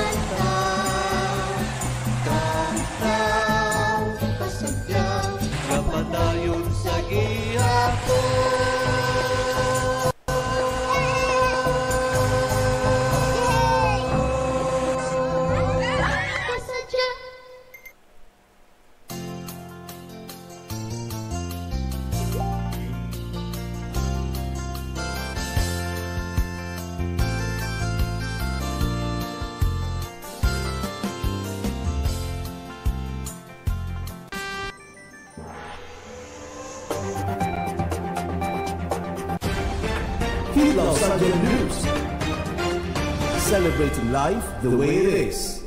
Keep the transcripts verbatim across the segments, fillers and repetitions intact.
Kanta, kanta, kasadya, kapadayon sa gihapon. Kasadya. Kilaw sa News. Celebrating life the way it is.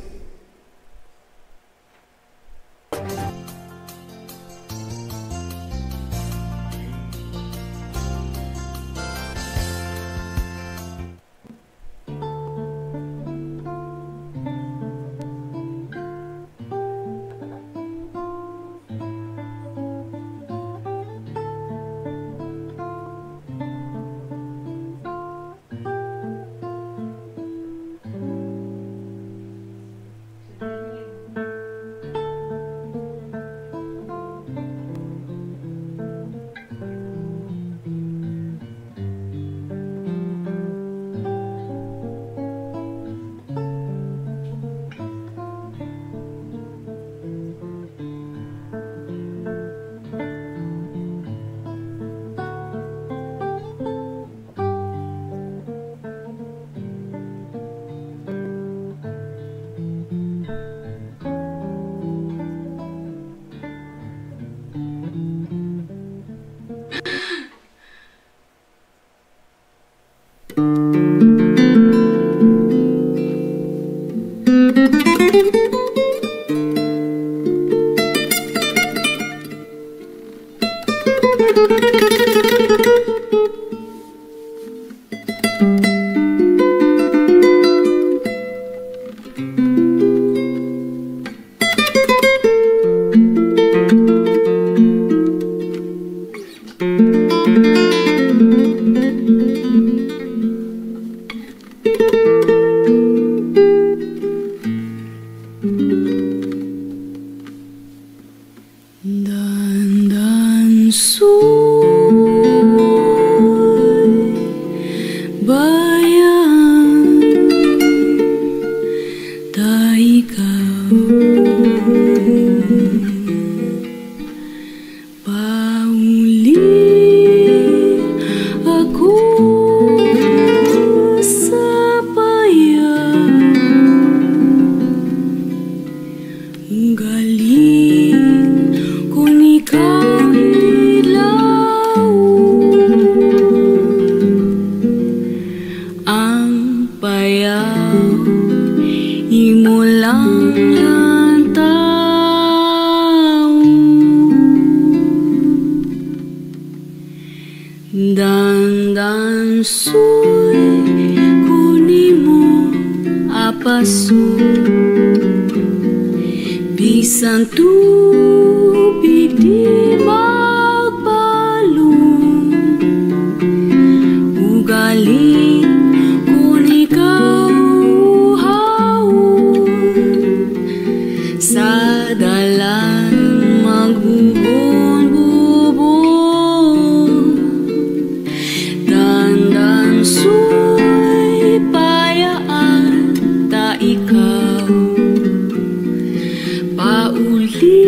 Dandansoy, bayan, ta ikaw. Pauli ako sa payaw, ugaling kon ikaw hilaw. Ang payaw, imo lang lantawon. Dandansoy, kon imo apason, bisan tubig di magbalon. Ugaling kon ikaw uhawon, sa dalan magbubon-bubon. Dandansoy, bayaan ta ikaw. Pauli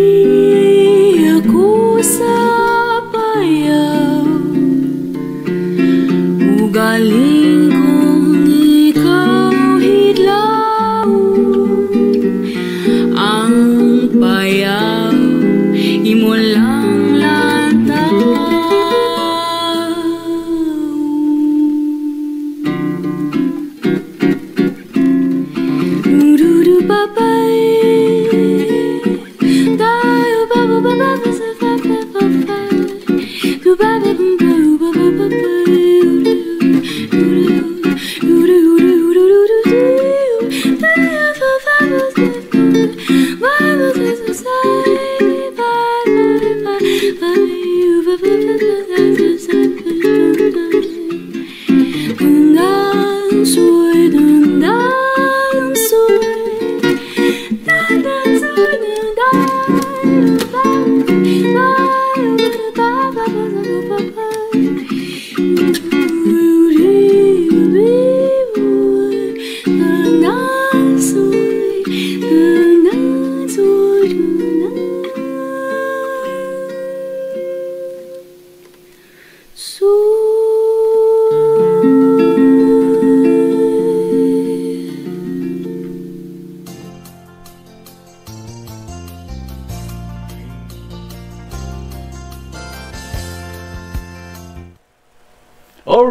ako sa payaw, ugaling kon ikaw hilaw. Ang payaw, imo lang lantawon.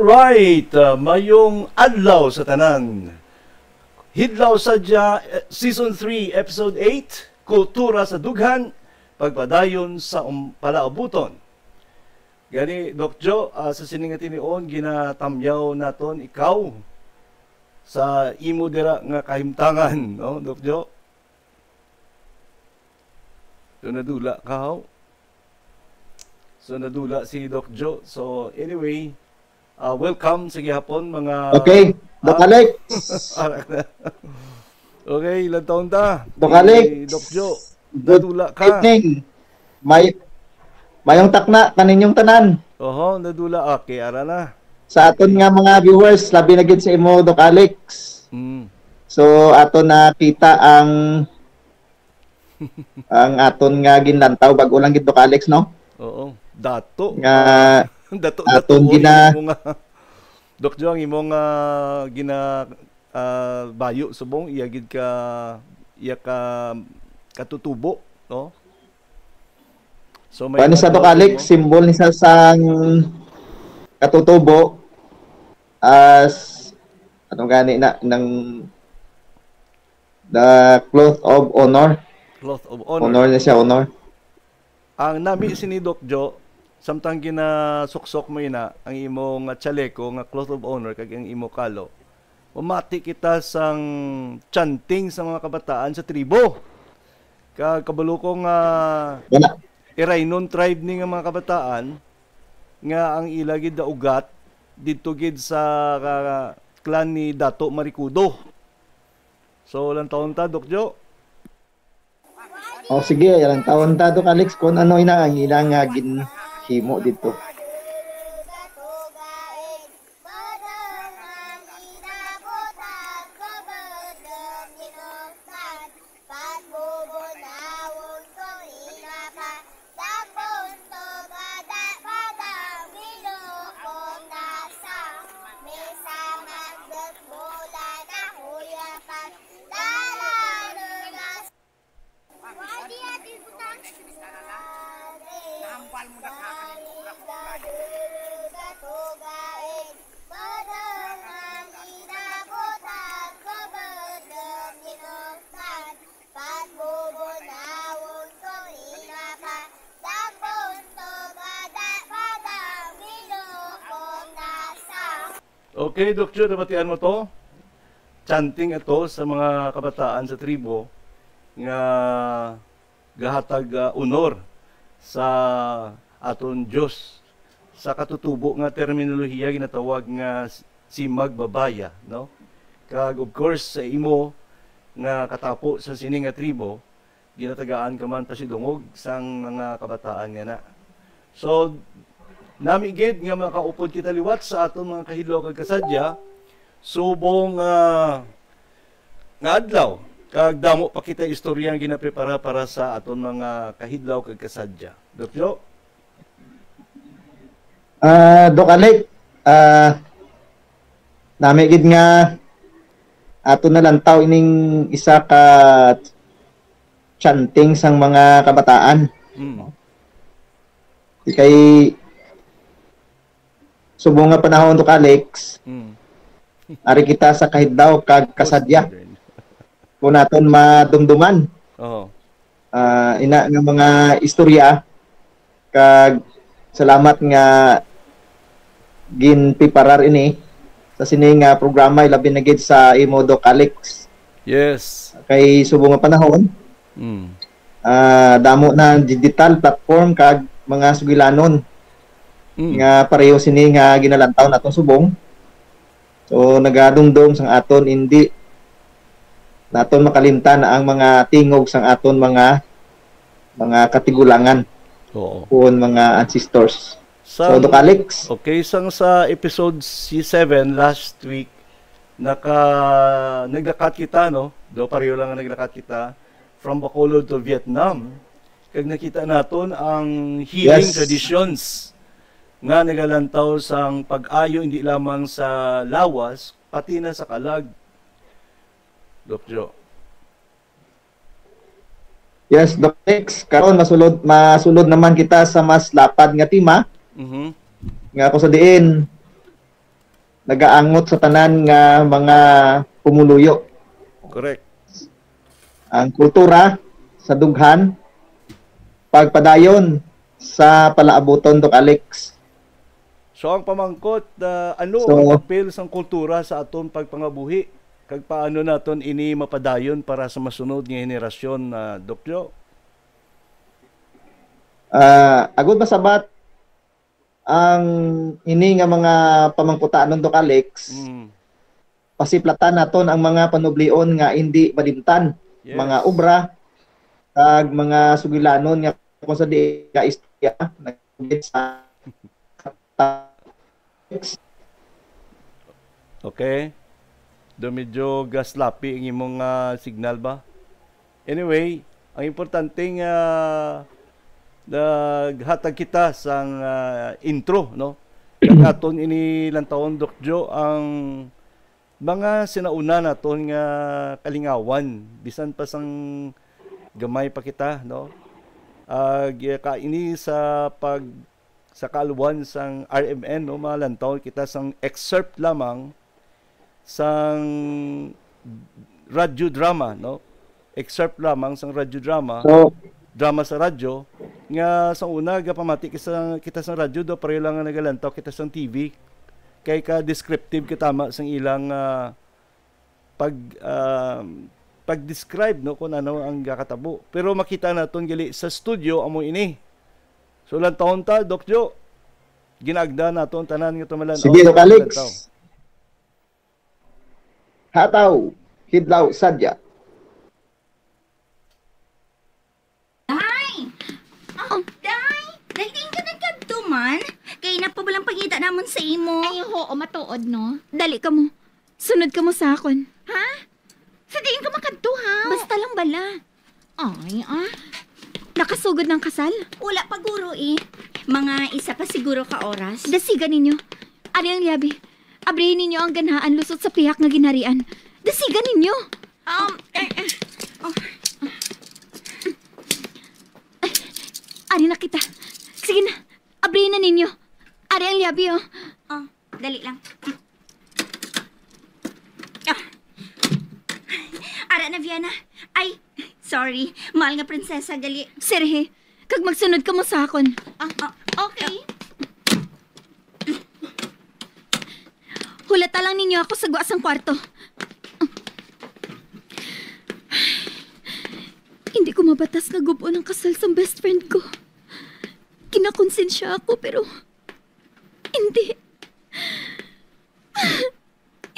Right, uh, mayong adlaw sa tanan. Hidlaw Sadya, uh, Season three, Episode eight, Kultura sa Dughan, pagpadayon sa um, palaabuton. Gani, Doc Jo, uh, sa sini nga tinion, ginatamyaw naton ikaw sa imo dira nga kahimtangan, no, Doc Jo? So, nadula ka, haw? So, nadula si Doc Jo. So, anyway, uh, welcome sa gihapon, mga... Okay, Doc Ah. Alex. Okay, ilang taon ta? Doc Si Alex. Doc Jo. Good Nadula ka. evening. May, mayong takna kaninyong tanan. Oho, nadula. Okay, ara na. Sa aton nga mga viewers, labi na gid sa imo, Doc Alex. Mm. So, ato na kita ang ang aton nga ginlantaw, bag-o lang gid, Doc Alex, no? Oo. Dato. Nga Ah, dato, aton dato, gina- imo nga. Doc Jo, ang imo nga gina ah, bayo subong iya gid ka, iya ka katutubo, no? So, may Kuan ni sa, Doc Alex, mo? Simbol ni sa sang katutubo as, ano gani na, ng the cloth of honor. Cloth of honor. Honor niya siya, honor. Ang nami sini, Doc Jo, samtang ginasuksok mo ina ang imo nga chaleko nga cloth of honor kag ang imo kalo, mamati kita sang chanting sa mga kabataan sa tribo. Kag kabalo ko nga Wala. Iraynon tribe ni nga mga kabataan nga ang ila gid daugat didto gid sa, ah, clan ni Dato Marikudo. So, ilang taon ta, Doc Jo? O, sige, ilang taon ta, Doc Alex, kung ano ina ang ilang, ah, ginhimo dito. Okay, Doc Jo, nabatian mo to? Chanting ito sa mga kabataan sa tribo nga gahatag, ah, honor sa aton Dios. Sa katutubo nga terminolohiya, ginatawag nga s-, simag babaya, no? Kag, of course, sa imo nga katapo sa sini nga tribo, ginatagaan ka man pasidungog sang mga kabataan nga na. So, nami gid nga makaupod kita liwat sa aton mga kahidlaw kag kasadya, subong, ah, nga adlaw, kag damo pa kita istorya nga ginaprepara para sa aton mga kahidlaw kag kasadya. Doc Jo? Ah, Doc Alec, ah, nami gid nga ato na lantaw ining isa ka chanting sang mga kabataan. Mm. Kay subong nga panahon, Doc Alex, Mm. ari kita sa kahidlaw kag kasadya. Kung naton madumduman. Oo. Ah, ina nga mga istorya, kag salamat nga ginpiparar ini sa sini nga programa, ilabi na gid sa imo, Doc Alex. Yes. Kay subong nga panahon, Mm. ah, damo na ang digital platform kag mga sugilanon Mm. nga pareho sini nga ginalantaw naton subong. So, nagadumdom sang aton, hindi naton makalimtan ang mga tingog sang aton mga, mga katigulangan Oo. o mga ancestors. So, Sang, Doc Alex? Okay, sang sa episode si seven last week, naka-, naglakat kita, no? Do, pareho lang nga naglakat kita from Bacolod to Vietnam. Kag nakita naton ang healing Yes. traditions nga nagalantaw sang pag-ayo hindi lamang sa lawas, pati na sa kalag. Doc Jo. Yes, Doc Alex, karon masulod, masulod naman kita sa mas lapad nga tema. Mhm. Nga kung sa diin, nagaangot sa tanan nga mga pumuluyo. Correct. Ang kultura sa dughan, pagpadayon sa palaabuton, Doc Alex. So ang pamangkot, uh, ano So- ang papel sang kultura sa aton pagpangabuhi? Kag paano naton ini mapadayon para sa masunod nga henerasyon, uh, Doc Joe? Ah, agod masabat ang ini nga mga pamangkutanon, Doc Alex, Mm. Pasiplatan naton ang mga panublion nga indi malimtan, Yes. mga obra, kag mga sugilanon nga kung sa di ka istorya, nagkugit sa Okay. Do medyo gaslapi ang imong, ah, signal ba? Anyway, ang importante nga naghatag kita sang, ah, intro, no? Kag aton ini lantawon, Doc Joe, ang mga sinauna naton nga kalingawan, bisan pa sang gamay pa kita, no? Ag, eh, kaini sa pag, sa kaalwan sang R M N, no, mga lantaw kita sang excerpt lamang sang radyo drama, no? Excerpt lamang sang radyo drama, So, drama sa radyo, nga sa una gapamati kita, kita sang radyo, do pareho lang nga nagalantaw kita sang T V. Kay ka descriptive ka tama sang ilang, ah, pag, ah, pag-describe, no, kung ano ang gakatabo. Pero makita naton gali sa studio amo ini. So lantawon ta, Doc Joe. Ginaagda nato ang tanan nga tumalan. Sige, Doc Alex. Hataw, Hidlaw, Sadya. Day! Oh, Day! Day, diin ka nagkadto man? Kay napabulang pangita namon sa imo. Ay, oo, matuod, no? Dali ka mo. Sunod ka mo sa akon. Ha? Sa diin ka makadto, ha? Basta lang bala. Ay, ah. Nakasugod ng kasal? Wala pa guro eh. Mga isa pa siguro ka oras. Dasigan ninyo. Ari ang liabi. Abrihin ninyo ang ganhaan lusot sa pihak nga ginharian. Dasigan ninyo. Um, eh, eh. Oh. Ari na kita. Sige na. Abrihin na ninyo. Ari ang liabi, oh. Oh, dali lang. Ah. Ara na, Viana. Ay, sorry. Mahal nga prinsesa, gali. Serhe, kag magsunod ka mo sa akon. Ah, ah, okay. Hulata lang ninyo ako sa gwa sang kwarto. Hindi ko mabatas nga gub-on ang kasal sang best friend ko. Kinakonsensya ako, pero hindi.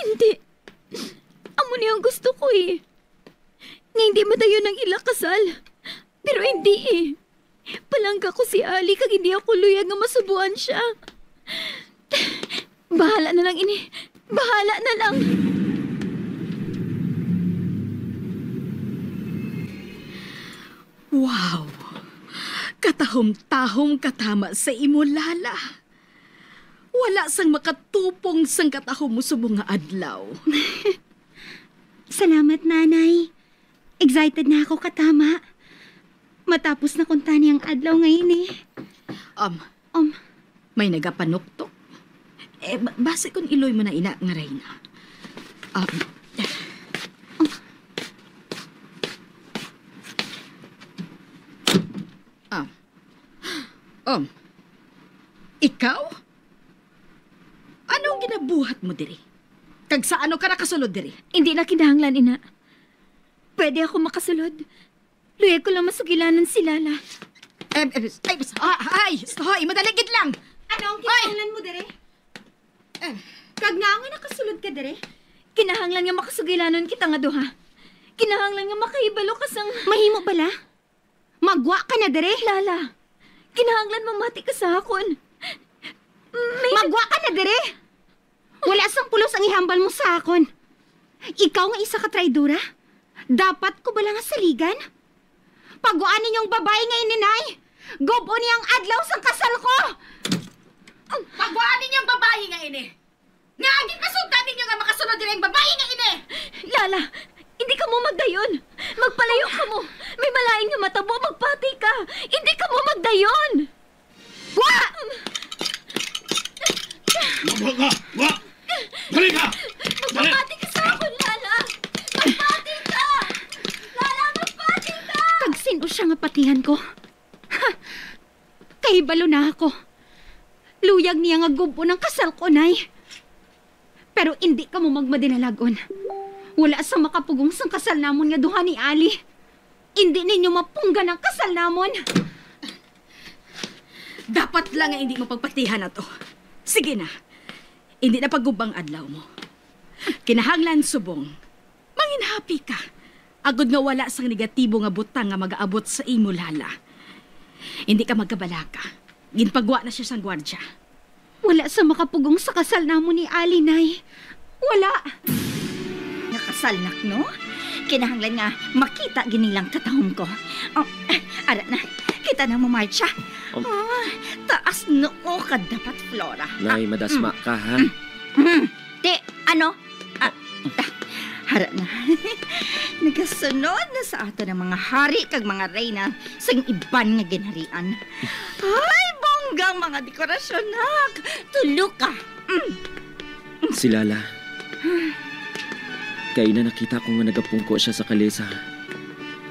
Hindi. Amo ni ang gusto ko eh. Nga hindi madayon ang ila kasal. Pero hindi eh. Palangga ko si Ali kag hindi ako luyag nga masubuan siya. Bahala na lang ini. Bahala na lang. Wow! Katahom-tahom katama sa imo, Lala. Wala sang makatupong sang katahom mo subong nga adlaw. Salamat, Nanay. Excited na ako katama. Matapos na kuntani ang adlaw nga ini. Um, Um, may nagapanuktok. Eh, ba- basi kung iloy mo na ina nga reyna. Um, um, um, ikaw? Anong ginabuhat mo diri? Kag sa ano ka nakasulod diri? Hindi na kinahanglan, ina. Pwede ako makasulod. Luyag ko lang masugilanon si Lala. Eh, eh, ay, ah, ay, hoy, madali gid lang. Ano ang kinahanglan mo dire? Eh. Kag nga nga nakasulod ka dire? Kinahanglan nga makasugilanon kita nga duha. Kinahanglan nga makahibalo ka sang... Mahimo bala? Magwa ka na dire? Lala, kinahanglan mamati ka sa akon. May... Magwa ka na dire? Wala sang pulos ang ihambal mo sa akon. Ikaw nga isa ka traidora, dapat ko bala nga saligan? Pagwaan ninyo ang babayi nga ini, Nay. Gub-on niya ang adlaw sang kasal ko. Pagwaan ninyo ang babayi nga ini. Nga agi pasunta ninyo nga makasunod diri ang babayi nga ini. Lala, hindi ka mo magdayon. Magpalayo ka mo. May malain nga matabo, magpati ka. Hindi ka mo magdayon. Wa! Wa, wa, wa, wa! Dali ka! Dali! Magpati ka sa akon, Lala! Magpati ka! Lala, magpati ka! Kag sin-o siya nga patihan ko? Ha! Kahibalo na ako. Luyag niya nga gub-on ang kasal ko, Nay. Pero indi kamo magmadinalag-on. Wala sa makapugong sang kasal namon nga duha ni Ali. Indi ninyo mapunggan ang kasal namon. Dapat lang nga indi mo pagpatihan ato. Sige na. Indi na pagubang adlaw mo. Kinahanglan subong. Manginhapi ka. Agod nga wala sang negatibo nga butang nga magaabot sa imo, Lala. Indi ka magkabalaka. Ginpagwa na siya sang gwardya. Wala sa makapugong sa kasal namon ni Ali, Nay. Wala. Nga kasal, nak, no? Kinahanglan nga makita gid nilang katahom ko. Oh, ara na. Kita na mo, Marcia. Um. Ah, taas noo ka dapat, Flora. Nay, madasma ka, ha? Mm. Ti, ano? Ah, ta-, hara na. Nagasunod na sa aton ang mga hari kag mga reyna sang iban nga ginharian. Ay, bonggang mga dekorasyon, nak. Tulo ka. Mm. Si Lala. Kaina nakita ko nga nagapungko siya sa kalesa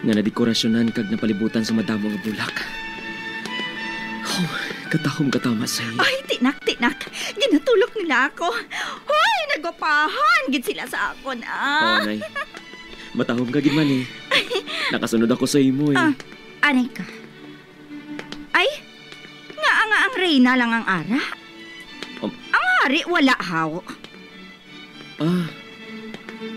nga nadekorasyonan kag napalibutan sa madamo nga bulak. Oh, katahom katama sa iya. Ay, tinak, tinak. Ginatulok nila ako. Hoy, nagwapahan gid sila sa akon, ah. Oo, Nay. Matahom ka gid man, eh. Nakasunod ako sa imo, eh. Ah, anay ka. Ay, nga nga ang reyna lang ang ara? Um. Ang hari wala, haw. Ah,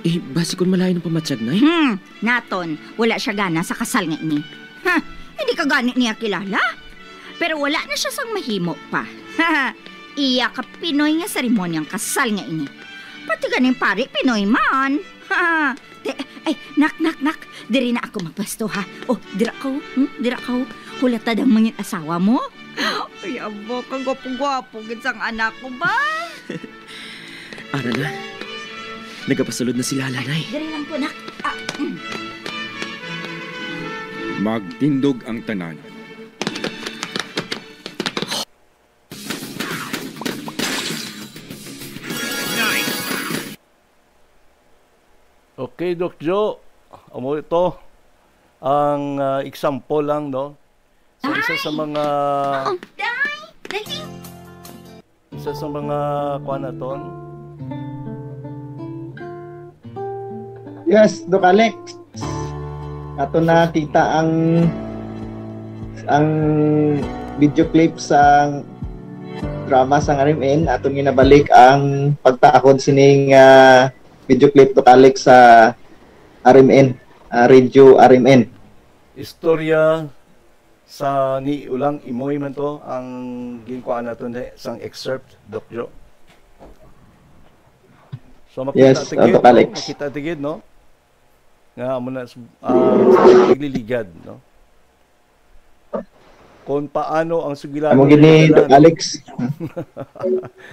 eh, basi kon malain ang pamatyag, Nay? Hmm, naton, wala siya gana sa kasal nga ini. Ha, hindi ka gani niya kilala? Pero wala na siya sang mahimo pa. Iya ka Pinoy nga seremonyang kasal nga ini. Pati ganing pari, Pinoy man. Ha, te, ay, nak, nak, nak, diri na ako magpwesto, ha? Oh, dira ka, oh. Hmm? Dira ka, oh. Hulata dang mangin asawa mo? Ay, abo, kagwapo-gwapo gid sang anak ko ba? Ara na. Nagapasulod na si Lala, Nay. Dali lang po, nak. Ah, mm. Magtindog ang tanan. Okay, Doc Joe. Amo ito ang, ah, example lang, no? So, isa sa mga Day! Day! Isa sa mga kuan naton. Yes, Doc Alex. Ato na kita ang, ang video clip sa drama sa R M N. Aton ginabalik ang pagtakod sining, ah, video clip, Doc Alex, sa R M N, ah, Radio R M N. Istorya sa ni Ulang Imoy man to ang ginkuhaan naton di sang excerpt, Doc Joe. So, makita Yes, tigid, Doc no? Alex. Makita tigid, no? Nga amo na, ah, sa nagliligad, no? Kung paano ang sugilanon Amo gini, Doc Alex.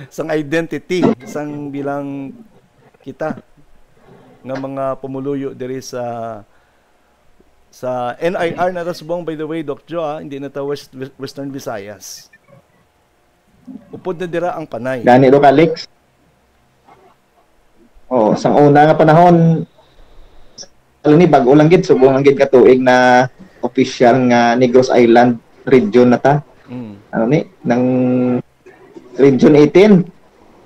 sang identity, sang bilang kita nga mga pumuluyo diri sa Sa N I R na ta subong, by the way, Doc Joe, ah, hindi na ta West, Western Visayas. Upod na dira ang Panay. Gani, Doc Alex? Oh, sang una nga panahon, alam ni, bag-o lang gid, subong lang gid ka tuig na official nga Negros Island region na ta. Mm. Ano ni, nang Region eighteen.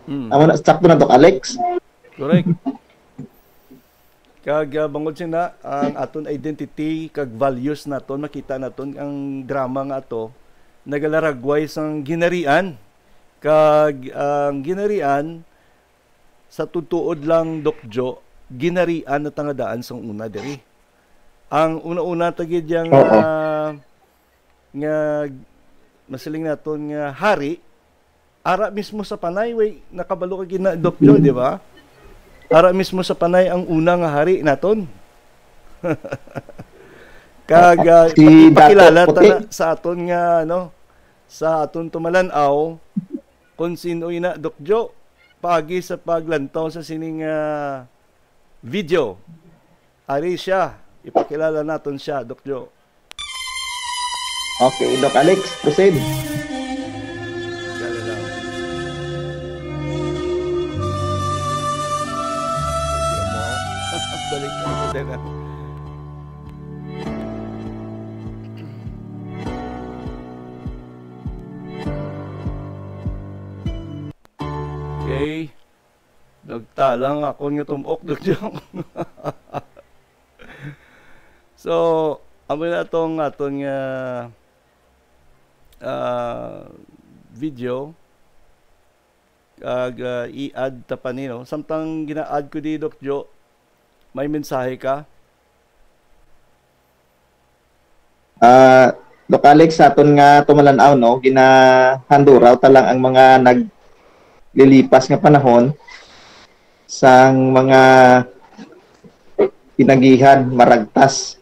Mm. Amo na, sakto na, Doc Alex. Correct. Kag, ah, bangod sina, ang aton identity kag values naton, makita naton ang drama nga ato nagalaragway sang ginharian. Kag ang ginharian, sa tutuod lang, Doc Joe, ginharian na ta nga daan sang una diri. Ang una-una ta gid yang, Oo. ah, nga masiling naton nga hari, ara mismo sa Panay, way, nakabalo ka gina, Doc Joe, di ba? Ara mismo sa Panay ang una nga hari naton. Kag, ah, Si Dato ipakilala ta Puti. na sa aton nga, ano, sa aton tumalan-aw, kung sino ina, Doc Joe, paagi sa paglantaw sa sining, ah, video. Ari siya. Ipakilala naton siya, Doc Joe. Okay, Doc Alex, proceed. Dali lang. Okay. Nagtalang ako nga tumok, Doc Joe. So, amo na atong aton nga, ah, video. Kag, ah, i-add ta pa ni, no? Samtang gina-add ko di, Doc Joe, may mensahe ka? Ah, Doc Alex, sa aton nga tumalan-aw, no, ginahanduraw ta lang ang mga naglilipas nga panahon sang mga pinagihan, maragtas,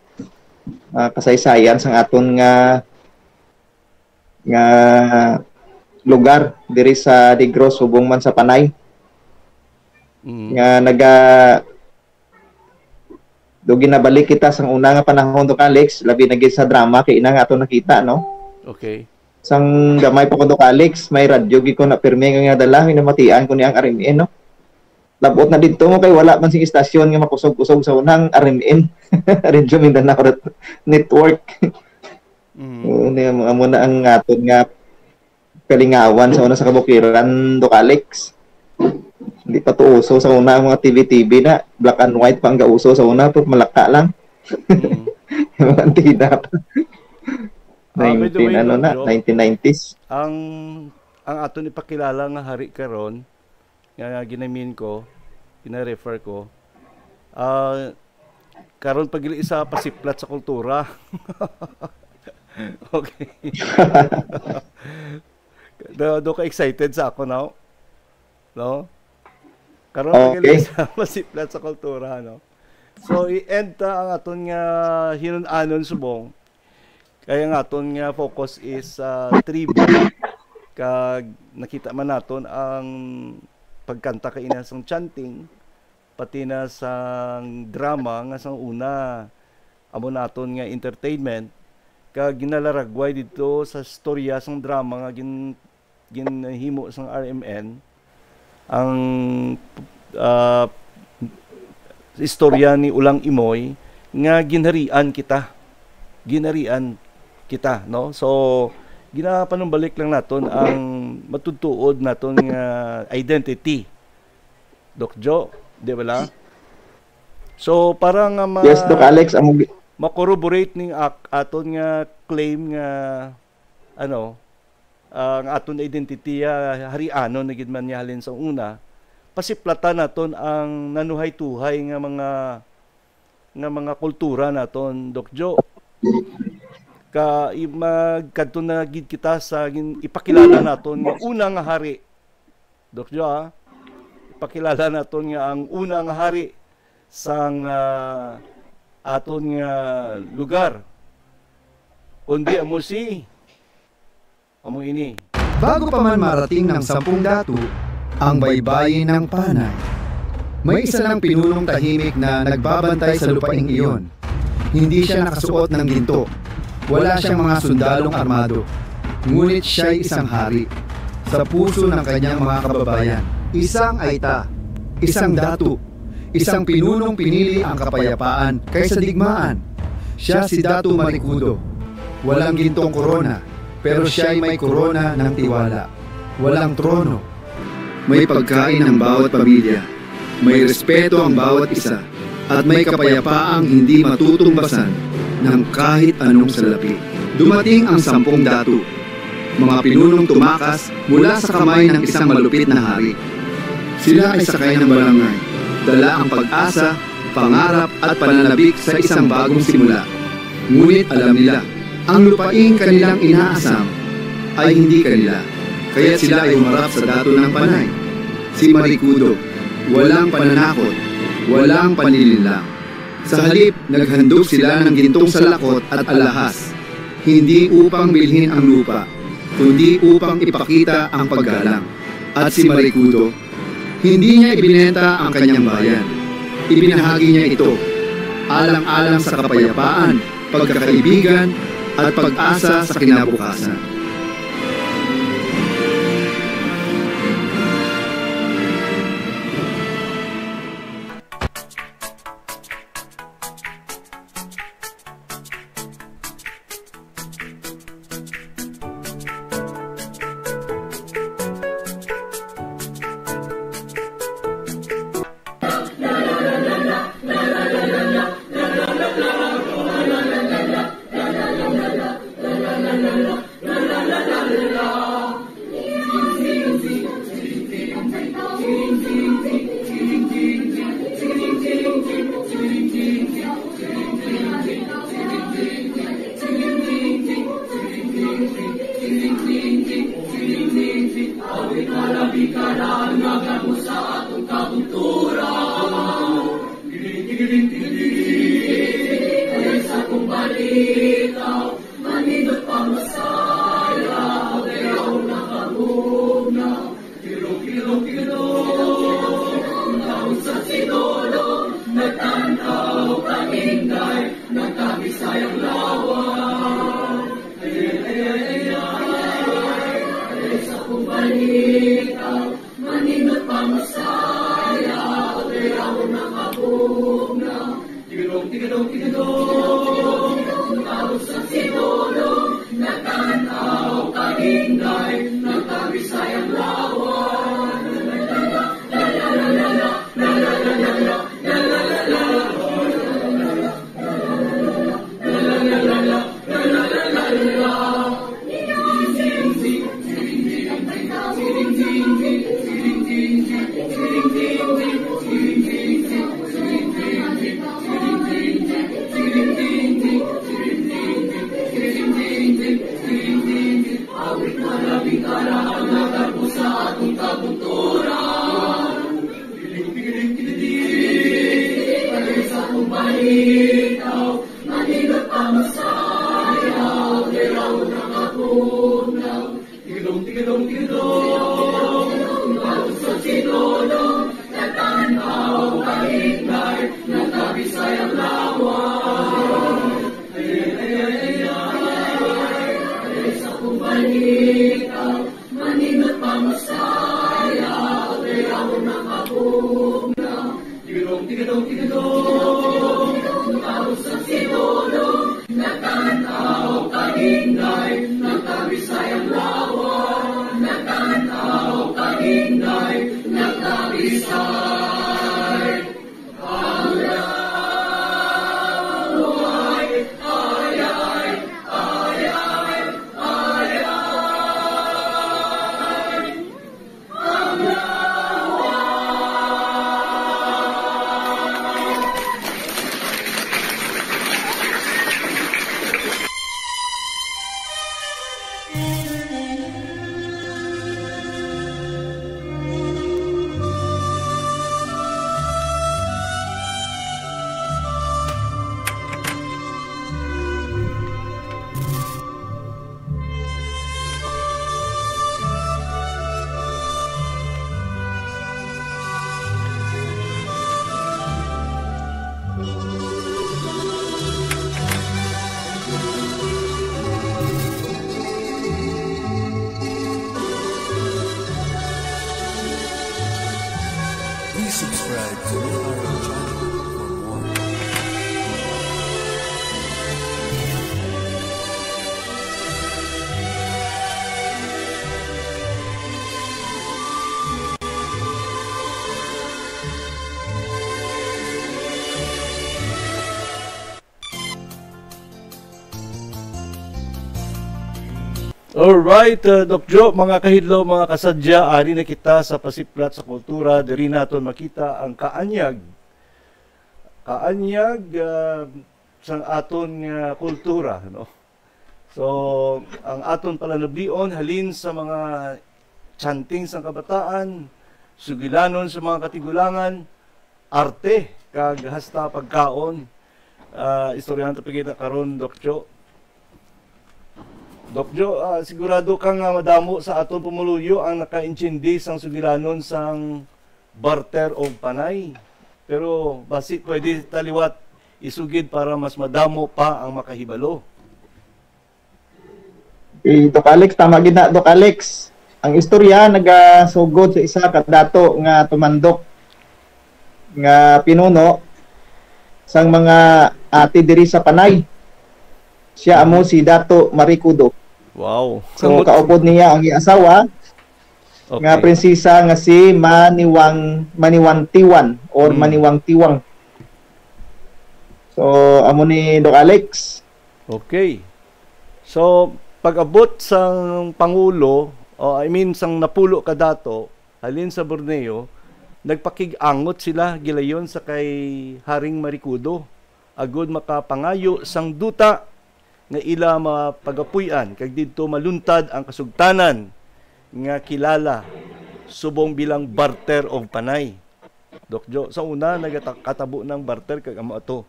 ah, kasaysayan sang aton nga, nga lugar diri sa Negros, subong man sa Panay, Mm. nga naga-, do ginabalik kita sang una nga panahon, Doc Alex, labi na gid sa drama kay ina nga ato nakita, no? Okay. Sang gamay pa ko, Doc Alex, may radyo gid ko na pirmi nga dala, namatian ko ni ang R M N, no? Labot na didto mo kay wala man sing istasyon nga makusog-kusog sa unang R M N, Radio Mindanao Ret-, Network. Mm. Oo, ni, amo, amo na ang aton nga kalingawan sa una sa kabukiran, Doc Alex. Hindi pa to uso sa una ang mga T V T V na. Black and white pa ang gauso sa una, to malaka lang. Mm. Yung mga antenna pa. Ah, by the way, nineteen, ano na, Doc, nineteen nineties. Ang, ang aton ipakilala nga hari karon, nga ginamin ko, gina-refer ko, ah, karon pa gid isa pasiplat sa kultura. Okay. Do, do ka excited sa ako, no? No? Karon pa gid Okay. isa pasiplat sa kultura, no? So, i-end ta ang aton nga hinun-anon subong. Kaya nga aton nga focus is, ah, tribo. Kag nakita man naton ang pagkanta kaina sang chanting, pati na sang drama nga sang una, amo naton nga entertainment, kag ginalaragway didto sa storya sang drama nga gin-, ginhimo sang R M N, ang, ah, istorya ni Ulang Imoy nga ginharian kita. Ginharian kita, no? So, ginapanumbalik lang naton ang matutuod naton nga identity. Doc Joe, di ba la? So, para nga ma-, Yes, Doc Alex, amo gi- ma-corroborate ning ak-, aton nga claim nga, ano, ang aton identity, ah, harianon na gid man niya halin sa una, pasiplatan naton ang nanuhay-tuhay nga mga, nga mga kultura naton, Doc Joe. Ka, i-, magkadto na gid kita sa gin-, ipakilala naton nga una nga hari. Doc Joe, ah, ipakilala naton nga ang una nga hari sang, ah, aton nga lugar, kundi amo si, amo ini. Bago pa man marating ng sampung datu, ang baybayin ng Panay. May isa lang pinunong tahimik na nagbabantay sa lupaing iyon. Hindi siya nakasuot ng ginto. Wala siyang mga sundalong armado. Ngunit siya'y isang hari sa puso ng kanyang mga kababayan. Isang aita, isang datu, isang pinunong pinili ang kapayapaan kaysa digmaan. Siya si Datu Marikudo. Walang gintong korona, pero siya'y may korona ng tiwala. Walang trono. May pagkain ang bawat pamilya. May respeto ang bawat isa. At may kapayapaang hindi matutungbasan ng kahit anong salapi. Dumating ang sampung datu, mga pinunong tumakas mula sa kamay ng isang malupit na hari. Sila ay sakay ng balangay, dala ang pag-asa, pangarap at pananabik sa isang bagong simula. Ngunit alam nila, ang lupaing kanilang inaasam ay hindi kanila. Kaya sila ay humarap sa datu ng Panay, si Marikudo. Walang pananakot, walang panlilinlang. Sa halip, naghandog sila ng gintong salakot at alahas, hindi upang bilhin ang lupa, kundi upang ipakita ang paggalang. At si Marikudo, hindi niya ibinenta ang kanyang bayan. Ibinahagi niya ito, alang-alang sa kapayapaan, pagkakaibigan, at pag-asa sa kinabukasan. Ikaw, manindot pa masaya, kay ako nakabugnaw. Tirong, tirong, tirong, tawag sa sinulong, nagtanaw, kaningay, nagkabisayang lawas. Ay, ay, ay, ay, ay, ay, sa kong balita, manindot pa masaya, kay ako nakabugnaw. Tigadong, tigadong, tigadong, tawag sa sinulong, nagtanaw, kaningay, nagkabisayang lawas. Awit na labing karaan, nagagpo sa atong kabuturan. Kay sa kong balitaw, manindot pa masaya, kay ako nakabugnaw. Tigadong, tigadong, tigadong, tawag sa sinulong, nagtanaw, kaningay, nagkabisayang lawas. Ay, ay, ay, ay, ay, ay, sa kong balitaw, manindot pa masaya, kay ako nakabugnaw. Tigadong, tigadong, tigadong, tawag sa sinulong, nagtanaw, kaningay, nagkabisayang lawas, nagtanaw, kaningay, nagkabisay. Please subscribe to our channel for more. Alright, uh, Doc Jo, mga kahidlaw, mga kasadya, ari na kita sa Pasiplat sa Kultura. Diri naton makita ang kaanyag, kaanyag, uh, sang aton nga kultura, no? So, ang aton palanablion halin sa mga chanting sang kabataan, sugilanon sa mga katigulangan, arte, kag hasta pagkaon. Ah, istoryahan ta pa kita karon, Doc Jo. Doc Jo, ah, sigurado ka nga madamo sa aton pumuluyo ang nakaintindi sang sugilanon sang barter og panay. Pero basi pwede ta liwat isugid para mas madamo pa ang makahibalo. Eh, Doc Alex, tama gid na, Doc Alex. Ang istorya nagasugod sa isa ka dato nga tumandok nga pinuno sang mga ati diri sa Panay. Siya amo si Dato Marikudo. Wow. So, kaupod niya ang iya asawa nga Okay. prinsesa nga si Maniwang, Maniwang Tiwan or Mm. Maniwang Tiwang. So, amo ni Doc Alex. Okay. So, pag-abot sang pangulo, o I mean, sang napulo ka dato, halin sa Borneo, nagpakig-angot sila gilayon sa kay Haring Marikudo, agud makapangayo sang duta nga ila mapagapuy-an, kag didto maluntad ang kasugtanan nga kilala subong bilang barter of panay. Doc Jo, sa una, nagata-, katabo ng barter, kag amo ato.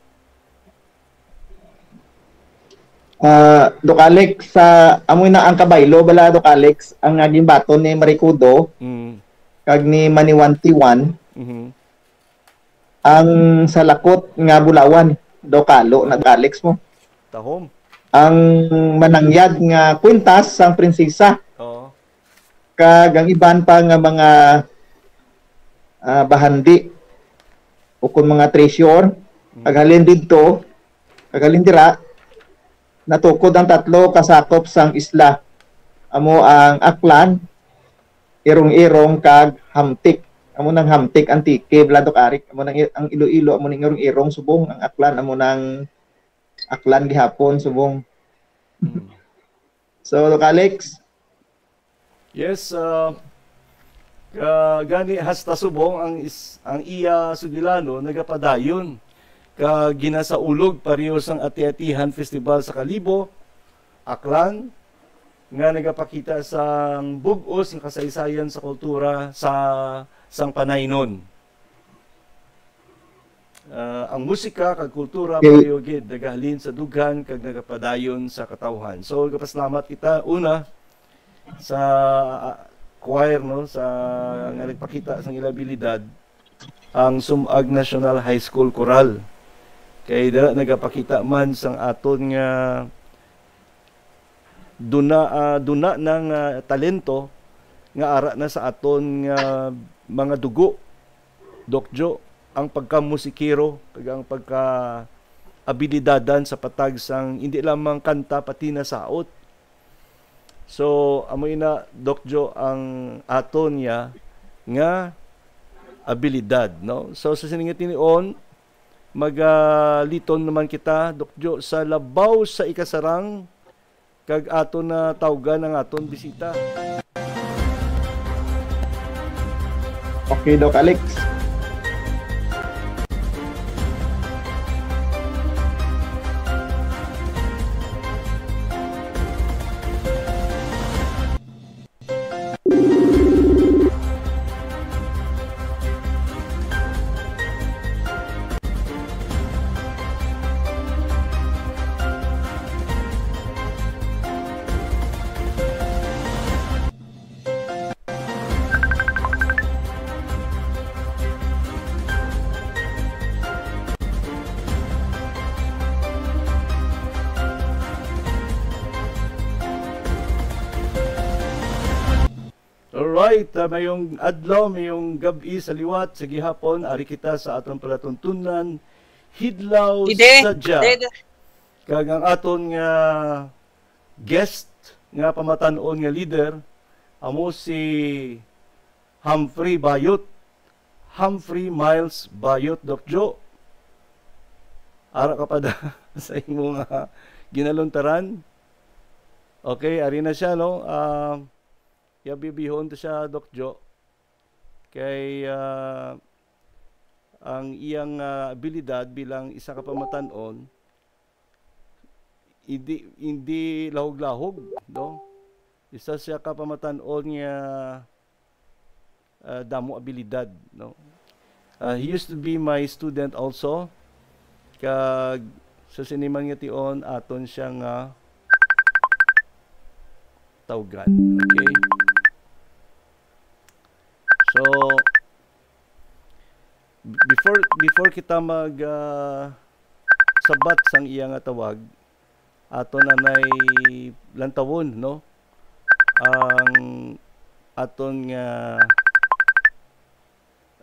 Ah, Doc Alex, sa amo na ang kabaylo bala, Doc Alex, ang naging baton ni Maricudo Mm. kag ni Maniwan Tiwan, Mhm. Ang salakot nga bulawan, Doc Alo na, Doc Alex mo. Tahom. Ang manangyad nga kwintas sang prinsesa. Oo. Kag ang iban pa nga mga, ah, bahandi ukon mga treasure, Mm. kag halin didto, kag halin dira, natukod ang tatlo ka sakop sang isla. Amo ang Aklan, Irong-Irong, kag Hamtic. Amo nang Hamtic, Antique, Bladok Arik. Amo nang i-, ang Iloilo, amo ning Irong-Irong, subong. Ang Aklan, amo nang Aklan gihapon, subong. Mm. So, Doc Alex? Yes, ah, ka-, gani hasta subong ang is-, ang iya sugilanon nagapadayon ka ginasaulog pareho sang Ati-Atihan Festival sa Kalibo, Aklan, nga nagapakita sang bug-os nga kasaysayan sa kultura sa sang Panaynon. Ah, ang musika kag kultura Okay. pareho gid nagahalin sa dughan kag nagapadayon sa katawhan. So, gapasalamat kita una sa, ah, choir, no, sa nga nagpakita sang ila abilidad, ang Sumag National High School Chorale. Kay dira nagapakita man sang aton nga duna, ah, duna nang, ah, talento nga ara na sa aton nga mga dugo, Doc Jo, ang pagkamusikero kag ang pagka-abilidadan sa patag sang hindi lamang kanta pati na saot. So, amo ina, Doc Jo, ang aton niya nga abilidad, no? So, sa sining nga tinion, magaliton naman kita, Doc Jo, sa labaw sa ikasarang kag aton na tawgan ang aton bisita. Okay, Doc Alex. Alright, ah, mayong adlaw, mayong gab-i sa liwat, sa gihapon, ari kita sa aton palatuntunan, Hidlaw Ide, Sadya. Ide, ide. Kag ang aton nga guest nga pamatan-on nga leader, amo si Humphrey Bayot. Humphrey Miles Bayot, Doc Jo. Ara ka pa da sa imo nga ginaluntaran. Okay, ari na siya, no? Ah, yabibihon to siya, Doc Jo. Kay, ah, ang iyang, ah, abilidad bilang isa ka pamatan-on, hindi, hindi lahog-lahog, no? Isa siya ka pamatan-on nga, ah, damo abilidad, no? Ah, he used to be my student also. Kag sa sini man nga tion, aton siya nga tawgan. Okay? So, b-, before, before kita mag, ah, sabat sang iya nga tawag, aton anay lantawon, no? Ang aton nga,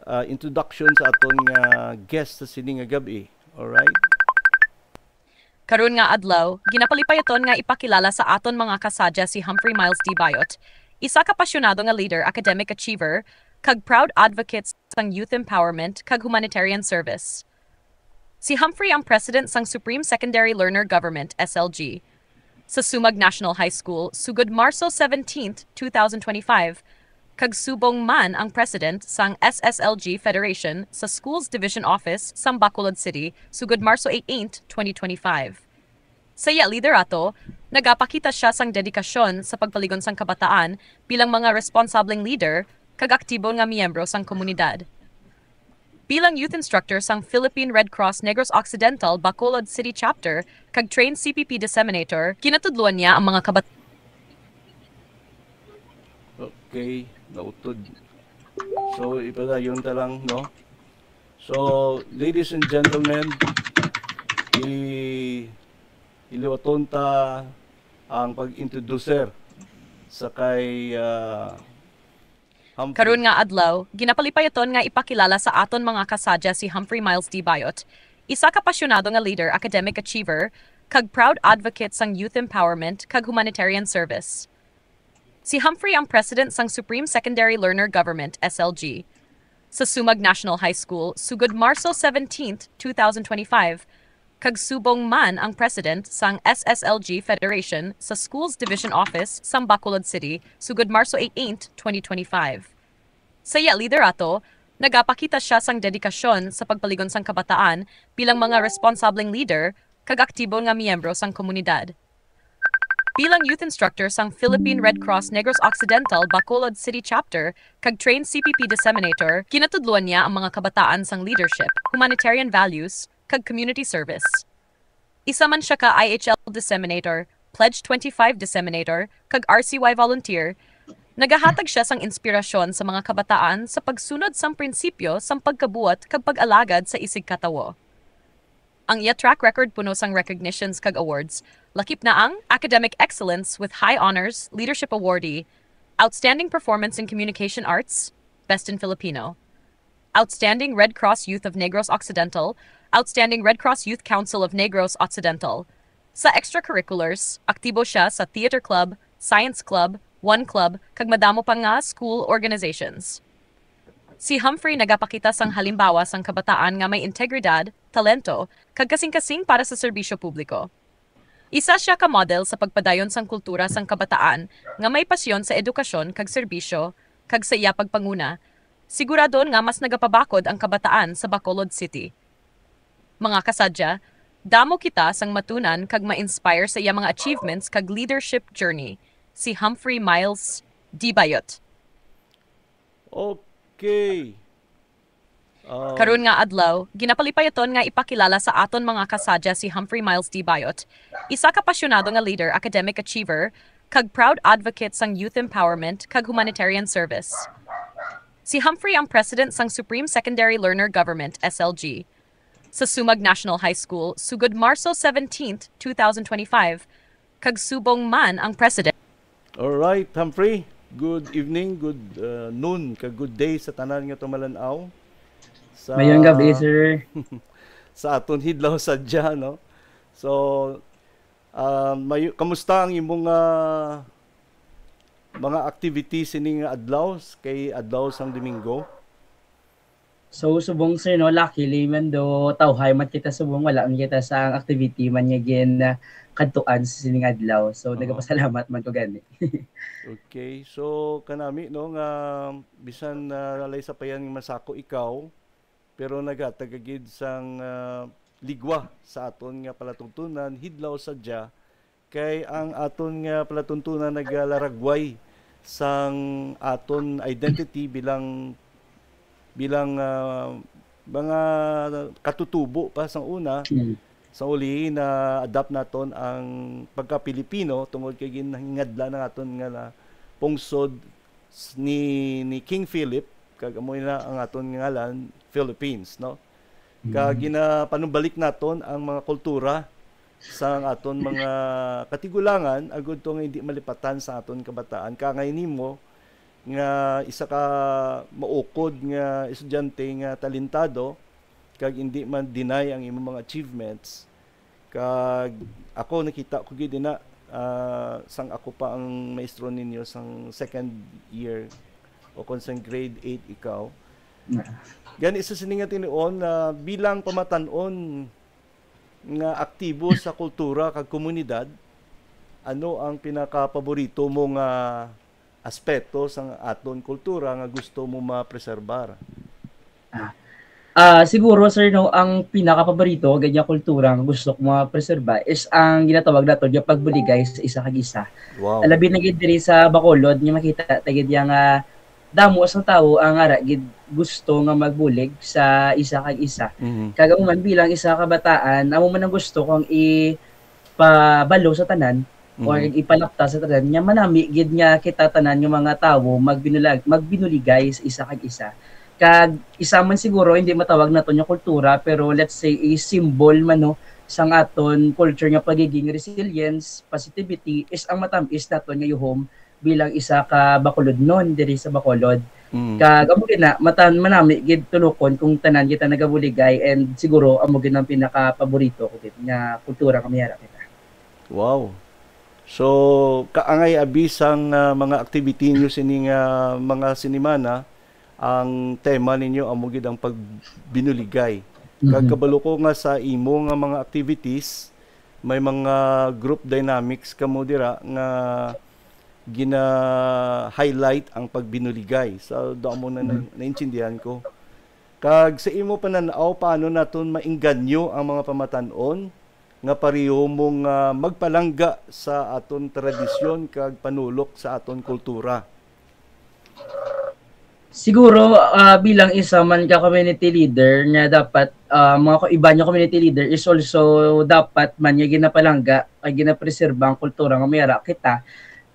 ah, introduction sa aton nga guest sa sini nga gab-i. Alright? Karon nga adlaw, ginapalipayoton nga ipakilala sa aton mga kasadya si Humphrey Miles D. Bayot, isa ka apasyonado nga leader, academic achiever, kag proud advocate sang youth empowerment kag humanitarian service. Si Humphrey ang president sang Supreme Secondary Learner Government, S L G, sa Sumag National High School sugod Marso seventeenth, two thousand twenty-five, kag subong man ang president sang S S L G Federation sa Schools Division Office sang Bacolod City sugod Marso eighteenth, twenty twenty-five. Sa iya liderato, nagapakita sia sang dedikasyon sa pagpaligon sang kabataan bilang mga responsableng leader kag aktibo nga miyembro sang komunidad. Bilang youth instructor sang Philippine Red Cross Negros Occidental Bacolod City Chapter kag trained C P P disseminator, ginatudloan niya ang mga kabat- Okay, nautod. So, ipadayon ta lang, no? So, ladies and gentlemen, i iliwaton ta ang pag-introducer sa kay ah, Humphrey. Karon nga adlaw, ginapalipayaton nga ipakilala sa aton mga kasadya si Humphrey Miles D. Bayot, isa ka pasyonado nga leader, academic achiever, kag proud advocate sang youth empowerment kag humanitarian service. Si Humphrey ang president sang Supreme Secondary Learner Government, S L G, sa Sumag National High School sugod Marso seventeenth, two thousand twenty-five, kag subong man ang president sang S S L G Federation sa Schools Division Office sang Bacolod City sugod Marso eighteenth, twenty twenty-five. Sa iya liderato, nagapakita siya sang dedikasyon sa pagpaligon sang kabataan bilang mga responsableng leader kag aktibo nga miyembro sang komunidad. Bilang youth instructor sang Philippine Red Cross Negros Occidental Bacolod City Chapter kag trained C P P disseminator, ginatudloan niya ang mga kabataan sang leadership, humanitarian values, kag community service. Isa man siya ka I H L disseminator, Pledge twenty-five disseminator, kag R C Y volunteer, nagahatag siya sang inspirasyon sa mga kabataan sa pagsunod sang prinsipyo sang pagkabuot kag pag-alagad sa isigkatawo. Ang iya track record puno sang recognitions kag awards, lakip na ang Academic Excellence with High Honors Leadership Awardee, Outstanding Performance in Communication Arts, Best in Filipino, Outstanding Red Cross Youth of Negros Occidental, Outstanding Red Cross Youth Council of Negros Occidental. Sa extracurriculars, aktibo siya sa theater club, science club, one club, kag madamo pa nga school organizations. Si Humphrey nagapakita sang halimbawa sang kabataan nga may integridad, talento, kag kasing-kasing para sa serbisyo publiko. Isa siya ka model sa pagpadayon sang kultura sang kabataan nga may pasyon sa edukasyon kag serbisyo, kag sa iya pagpanguna, siguradon nga mas nagapabakod ang kabataan sa Bacolod City. Mga kasadya, damo kita sang matunan kag ma-inspire sa iya mga achievements kag leadership journey, si Humphrey Miles D. Bayot. Okay. Ah, Karon nga adlaw, ginapalipayaton nga ipakilala sa aton mga kasadya si Humphrey Miles D. Bayot, isa ka pasyonado nga leader, academic achiever, kag proud advocate sang youth empowerment kag humanitarian service. Si Humphrey ang president sang Supreme Secondary Learner Government, S L G, sa Sumag National High School sugod Marso seventeenth, two thousand twenty-five, kag subong man ang president. Alright, Humphrey. Good evening, good uh, noon, kag good day sa tanan nga tumalan-aw. Sa, Mayong gabi, sir. Sa aton hidlaw sadya, no? So, ah, may, kamusta ang imong ah, mga activities ini nga adlaw, kay adlaw sang Domingo? So, subong, sir, no, luckily man do tawhay man kita subong, wala man kita sa activity man nga gin ah, kadtuan sa sining adlaw. So, Aha. Nagapasalamat man ko gani. Okay, so kanami, no, nga bisan na walay sapayan nga masako ikaw, pero nagatagagid sang ah, ligwa sa aton nga palatuntunan, hidlaw sadya, kay ang aton nga palatuntunan nagalaragway sang aton identity bilang bilang ah, mga katutubo pa sang una. Mm. Sa uli, na-adapt naton ang pagka-Pilipino tungod kay ginhingadlan ang aton nga na pungsod s- ni ni King Philip, kag amo na ang aton ngalan, Philippines, no? Kag ginapanumbalik naton ang mga kultura sa aton mga katigulangan agud to nga hindi malipatan sa aton kabataan. Kaangay nimo nga isa ka maukod nga estudyante nga talentado, kag hindi man deny ang imong mga achievements. Kag ako, nakita ko gid ina, ah, sang ako pa ang maestro ninyo sang second year o kon sang grade eight ikaw. Gani, sa sini nga tinuon, ah, bilang pamatan-on nga aktibo sa kultura kag komunidad, ano ang pinakapaborito mo nga aspeto sang aton kultura nga gusto mo mapreserbar? Ah, siguro, sir, no, ang pinakapaborito gid nga kultura nga gusto ko mapreserba is ang ginatawag naton nga pagbuligay sa isa kag isa. Wow. Labi na gid diri sa Bacolod nga makita ta gid yang ah, damo sang tawo ang ara gid gusto nga magbulig sa isa kag isa. Mhm. Kag amo man, bilang isa ka kabataan, amo man ang gusto kong ipabalo sa tanan or Mhm. ipalapta sa tanan nga manami gid nga kita tanan nga mga tawo magbinulag-, magbinuligay sa isa kag isa. Kag isa man siguro, hindi matawag naton nga kultura, pero let's say a symbol man, no, sang aton culture nga pagiging resilience, positivity, is ang matam-is naton nga yuhom bilang isa ka Bacolodnon diri sa Bacolod. Mm. Kag amo gid na, matan-, manami gid tulokon kung tanan kita nagabuligay, and siguro amo gid ang pinakapaborito ko gid nga kultura nga may ara kita. Wow. So, kaangay abi sang, ah, mga activity ninyo sining, ah, mga sinimana, ang tema ninyo amo gid ang pagbinuligay. Kag Mhm. kabalo ko nga sa imo nga mga activities, may mga group dynamics kamo dira nga gina-highlight ang pagbinuligay. Sa damo na, na, Mhm. naintindihan ko. Kag sa imo panan-aw, paano naton maingganyo ang mga pamatan-on nga pareho mo nga magpalangga sa aton tradisyon kag panulok sa aton kultura? Siguro, ah, bilang isa man ka community leader nga dapat, ah, mga ko-, iban nga community leader is also dapat man nga ginapalangga kag ginapreserba ang kultura nga may ara kita.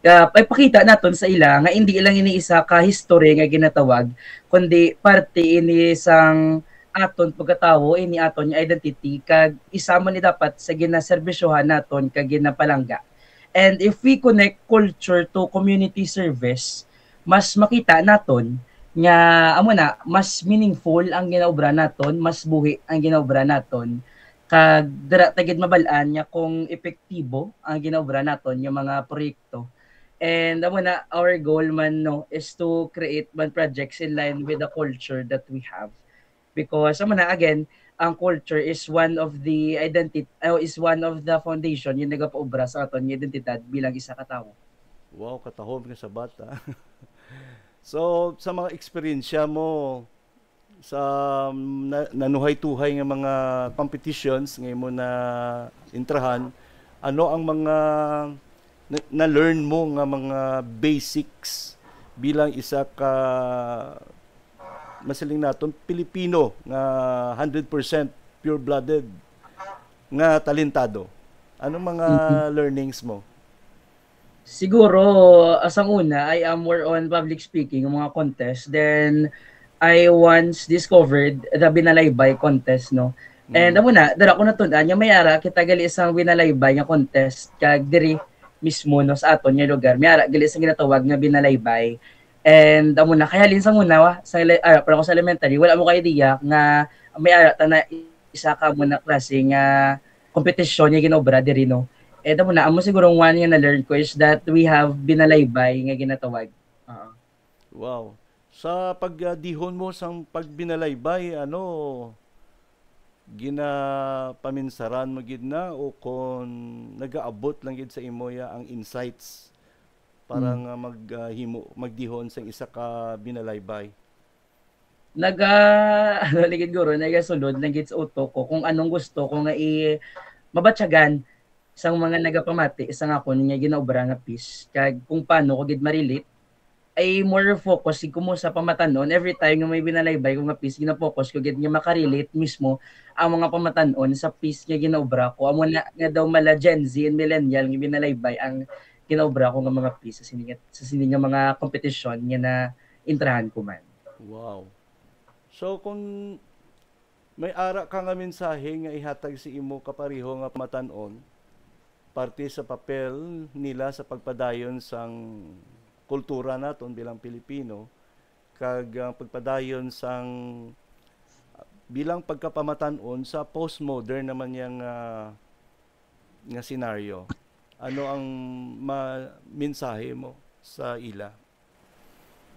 Ka-, ipakita naton sa ila nga indi lang ini isa ka history nga ginatawag, kundi parte ini sang aton pagkatawo, ini aton nga identity, kag isa man ni dapat sa ginaserbisyohan naton kag ginapalangga. And if we connect culture to community service, mas makita naton nga, amo na, mas meaningful ang ginaobra naton, mas buhi ang ginaobra naton, kag dira ta gid mabal-an nga kung epektibo ang ginaobra naton nga mga proyekto. And amo na, our goal man, no, is to create man projects in line with the culture that we have. Because, amo na, again, ang culture is one of the identi-, uh, is one of the foundation yung nagapaubra sa aton nga identidad bilang isa ka tawo. Wow, katahom nga sabat, ah. So, sa mga eksperyensya mo, sa na-, nanuhay-tuhay nga mga competitions nga imo na intrahan, ano ang mga na, na-learn mo nga mga basics bilang isa ka, masiling naton, Pilipino nga hundred percent pure-blooded nga talentado? Anong mga Mhm. learnings mo? Siguro, ah, sang una, I am more on public speaking, mga contest. Then, I once discovered the Binalaybay contest, no? And Mm. amo na, dira ko natun-an nga may ara kita gali sang Binalaybay nga contest, kag diri mismo, no, sa aton nga lugar, may ara gali sang ginatawag nga Binalaybay. And amo na, kay halin sang una, wa, sa ele-, ara pa lang ko sa elementary, wala mo ka idea nga may ara ta na isa ka mo na klase nga kompetisyon nga ginobra diri, no? Eh, amo na, amo siguro one nga na-learn ko is that we have Binalaybay nga ginatawag. Oo. Wow. Sa pagdihon mo sang pagbinalaybay, ano, ginapaminsaran mo gid na o kon nagaabot lang gid sa imo ya ang insights para Hmm. nga mag, ah, himo, magdihon sang isa ka binalaybay? Naga-, ano lang gid, guro, nagasulod lang gid sa utok ko kung anong gusto ko nga i-, mabatyagan sang mga nagapamati sang akon nga ginaobra nga piece, kag kung paano ko gid ma-relate, ay more focus gid ko mo sa pamatan-on. Every time nga may binalaybay ko nga piece, gina-focus ko gid nga maka-relate mismo ang mga pamatan-on sa piece nga ginaobra ko. Amo na nga daw mala Gen Z and millennial nga binalaybay ang ginaobra ko nga mga piece sa sini nga, sa sini nga mga kompetisyon nga na-intrahan ko man. Wow. So, kung may ara ka nga mensahe nga ihatag sa imo kapareho nga pamatan-on, parte sa papel nila sa pagpadayon sang kultura naton bilang Pilipino, kag ang pagpadayon sang, bilang pagkapamatan-on sa postmodern naman yang, ah, nga senaryo. Ano ang ma-, mensahe mo sa ila?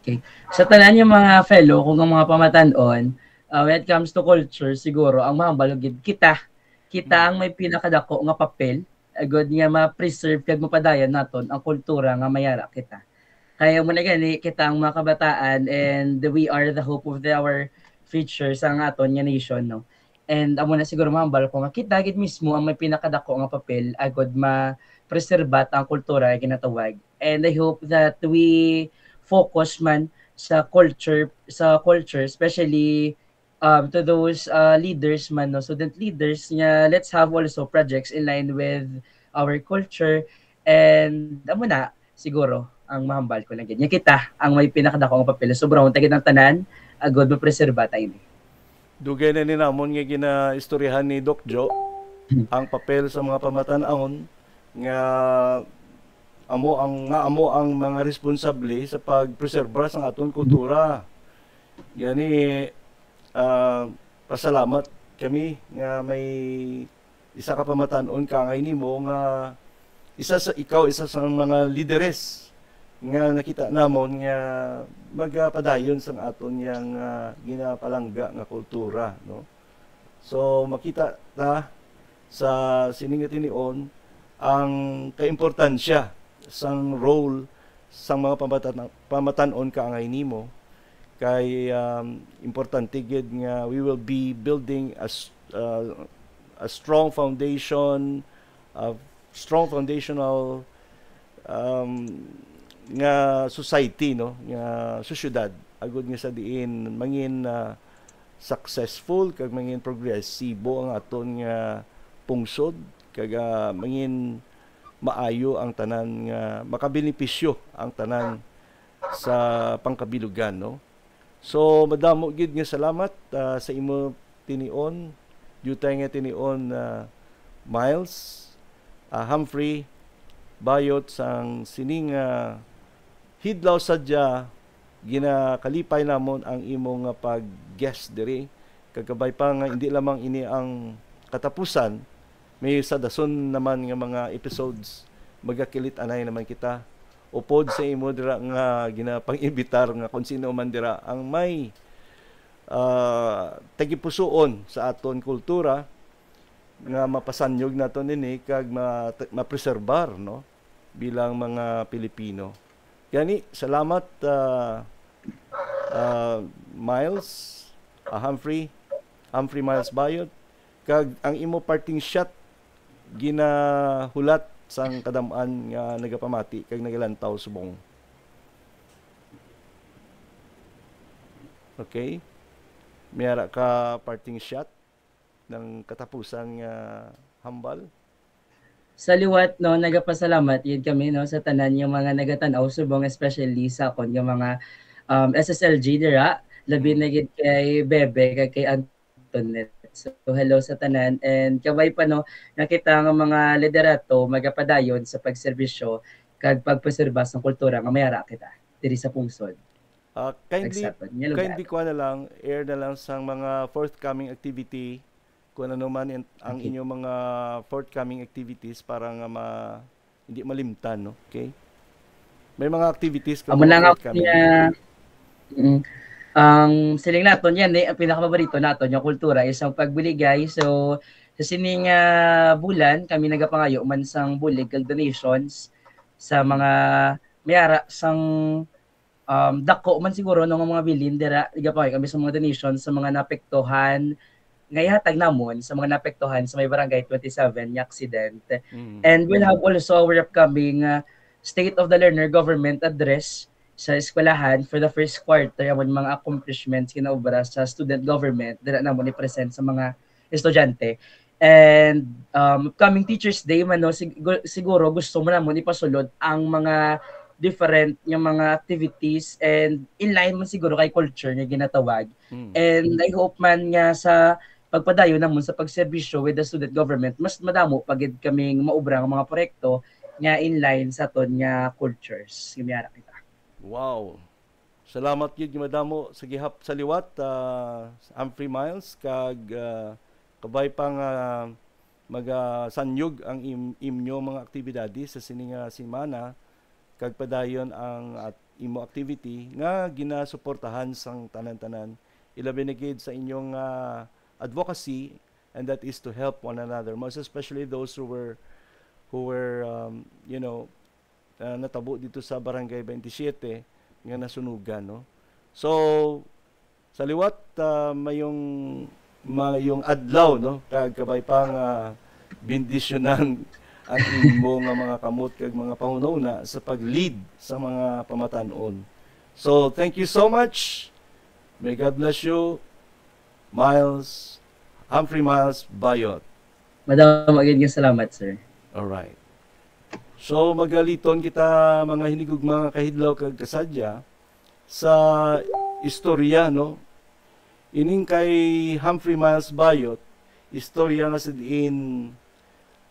Okay. Sa tanan nga mga fellow, kung ang mga pamatan-on, ah, when it comes to culture, siguro, ang mahambal gid kita, kita Mm. ang may pinakadako nga papel, agud nga ma-preserve kag mapadayon naton ang kultura nga may ara kita. Kaya mo na gani, kita ang mga kabataan, and we are the hope of the, our future sa nga aton nga nation, no? And amo na siguro mahambal ko nga kita gid mismo ang may pinakadako nga papel agud ma-preserbat ang kultura nga ginatawag. And I hope that we focus man sa culture, sa culture, especially, um, to those, uh, leaders man, no, student leaders, nga let's have also projects in line with our culture. And amo na, siguro, ang mahambal ko lang gid. Nga kita ang may pinakadako nga papel. Sobrang ta gid ang tanan, agod mapreserba ta ini. Dugay na ni namon nga ginaistoryahan ni Doc Jo ang papel sa mga pamatan-on nga amo ang, nga amo ang mga responsable sa pagpreserbar sang aton kultura. Gani, ah, pasalamat kami nga may isa ka pamatan-on kaangay nimo nga isa sa, ikaw isa sa mga lideres nga nakita namon nga magapadayon sang aton yang, ah, ginapalangga nga kultura, no? So, makita ta sa sini nga tinion ang kaimportansya sang role sang mga pamatan-, pamatan-on kaangay nimo, kay, um, importante gid nga we will be building a s-, uh, a strong foundation, a strong foundational, um, nga society, no, nga sosyedad, agud nga sa diin mangin, ah, successful kag mangin progresibo ang aton nga pungsod, kag, ah, mangin maayo ang tanan, nga makabenepisyo ang tanan sa pangkabilugan, no? So, madamo gid nga salamat, ah, sa imo tinion, diutay nga tinion, ah, Miles, ah, Humphrey Bayot, sang sining, ah, hidlaw sadya ginakalipay namon ang imo nga pag-guest diri. Kag kabay pa nga hindi lamang ini ang katapusan, may sa dason naman nga mga episodes, magakilit-anay naman kita. Upod sa imo dira nga ginapang-imbitar nga kung sino man dira ang may, ah, tagipusuon sa aton kultura, nga mapasanyog naton ini kag ma-, mapreserbar, no, bilang mga Pilipino. Gani, salamat, ah, ah, Miles, ah, Humphrey, Humphrey Miles Bayot, kag ang imo parting shot ginahulat sang kadam-an nga nagapamati kag nagalantaw subong. Okay? May ara ka parting shot ng katapusan nga hambal? Sa liwat, no, nagapasalamat gid kami, no, sa tanan nga mga nagatan-aw subong, especially sa akon nga mga, um, S S L G dira, labi Mm. na gid kay Bebe kag kay Antoinette. So, hello sa tanan, and kabay pa, no, nga kita nga mga liderato magapadayon sa pagserbisyo kag pagpreserba sang kultura nga may ara kita diri sa pungsod. Ah, kindly, Exactly. Nga lugar. Kindly kuha na lang, air na lang sang mga forthcoming activity, kung ano man in-, ang Okay. inyong mga forthcoming activities para nga ma-, hindi malimtan, no? Okay? May mga activities ka Amo mga na nga forthcoming? Niya, mm, ang siling naton yan, eh, ang pinakapaborito naton, yung kultura, is ang pagbuligay. So, sa sining, ah, bulan, kami nagapangayo man sang bulig kag donations sa mga may ara sang um, dako man siguro no, nga mga bilin dira, igapangayo kami sa mga donation sa mga naapektuhan nga ihatag namon sa mga naapektuhan sa may Barangay twenty-seven nga aksidente. Mm. And we'll have also our upcoming, uh, State of the Learner Government Address sa eskwelahan for the first quarter, amon mga accomplishments kinaobra sa student government dira namon i-present sa mga estudyante. And, um, upcoming Teachers Day man, no, sig-, gu-, siguro gusto mo namon ipasulod ang mga different nga mga activities and in line man siguro kay culture nga ginatawag. Mm. And I hope man nga sa pagpadayon namon sa pagserbisyo with the student government, mas madamo pa gid kaming maobra nga mga proyekto nga in line sa aton nga cultures. Nga may ara kita. Wow. Salamat gyud nga madamo sa gihap sa liwat, ah, Humphrey Miles, kag, ah, kabay pa nga magasanyog ang im-, imyo mga aktibidades sa sini nga semana, kag padayon ang at-, imo activity nga ginasuportahan sang tanan-tanan, ilabi na gid sa inyong, ah, advocacy, and that is to help one another, most especially those who were, who were, um, you know, ah, natabo dito sa Barangay twenty-seven nga nasunugan, no? So, sa liwat, ah, mayong, mayong adlaw, no? Kag kabay pa nga bendisyonan ang imo nga mga kamot kag mga panghunahuna sa pag-lead sa mga pamatan-on. So, thank you so much. May God bless you, Miles, Humphrey Miles Bayot. Madamo gid nga salamat, sir. Alright. So, magaliton kita, mga hinigugma nga kahidlaw kag kasadya, sa istorya, no? Ining kay Humphrey Miles Bayot, istorya nga sa diin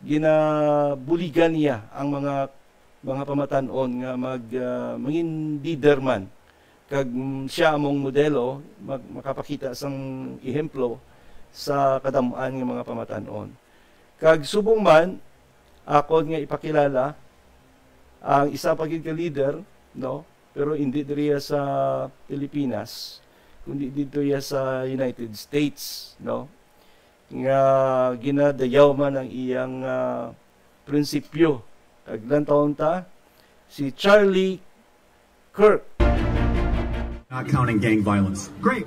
ginabuligan niya ang mga, mga pamatan-on nga mag, ah, mangin leader man. Kag, mm, siya among modelo, mag-, makapakita sang ehemplo sa kadam-an nga mga pamatan-on. Kag subong man, akon nga ipakilala ang isa pa gid ka leader, no? Pero hindi diri sa Pilipinas, kundi dito ya sa United States, no? Nga ginadayaw man ang iyang, ah, prinsipyo. Kag lantawon ta, si Charlie Kirk. Not counting gang violence. Great.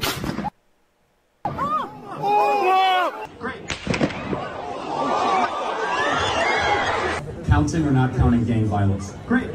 Great. Counting or not counting gang violence? Great.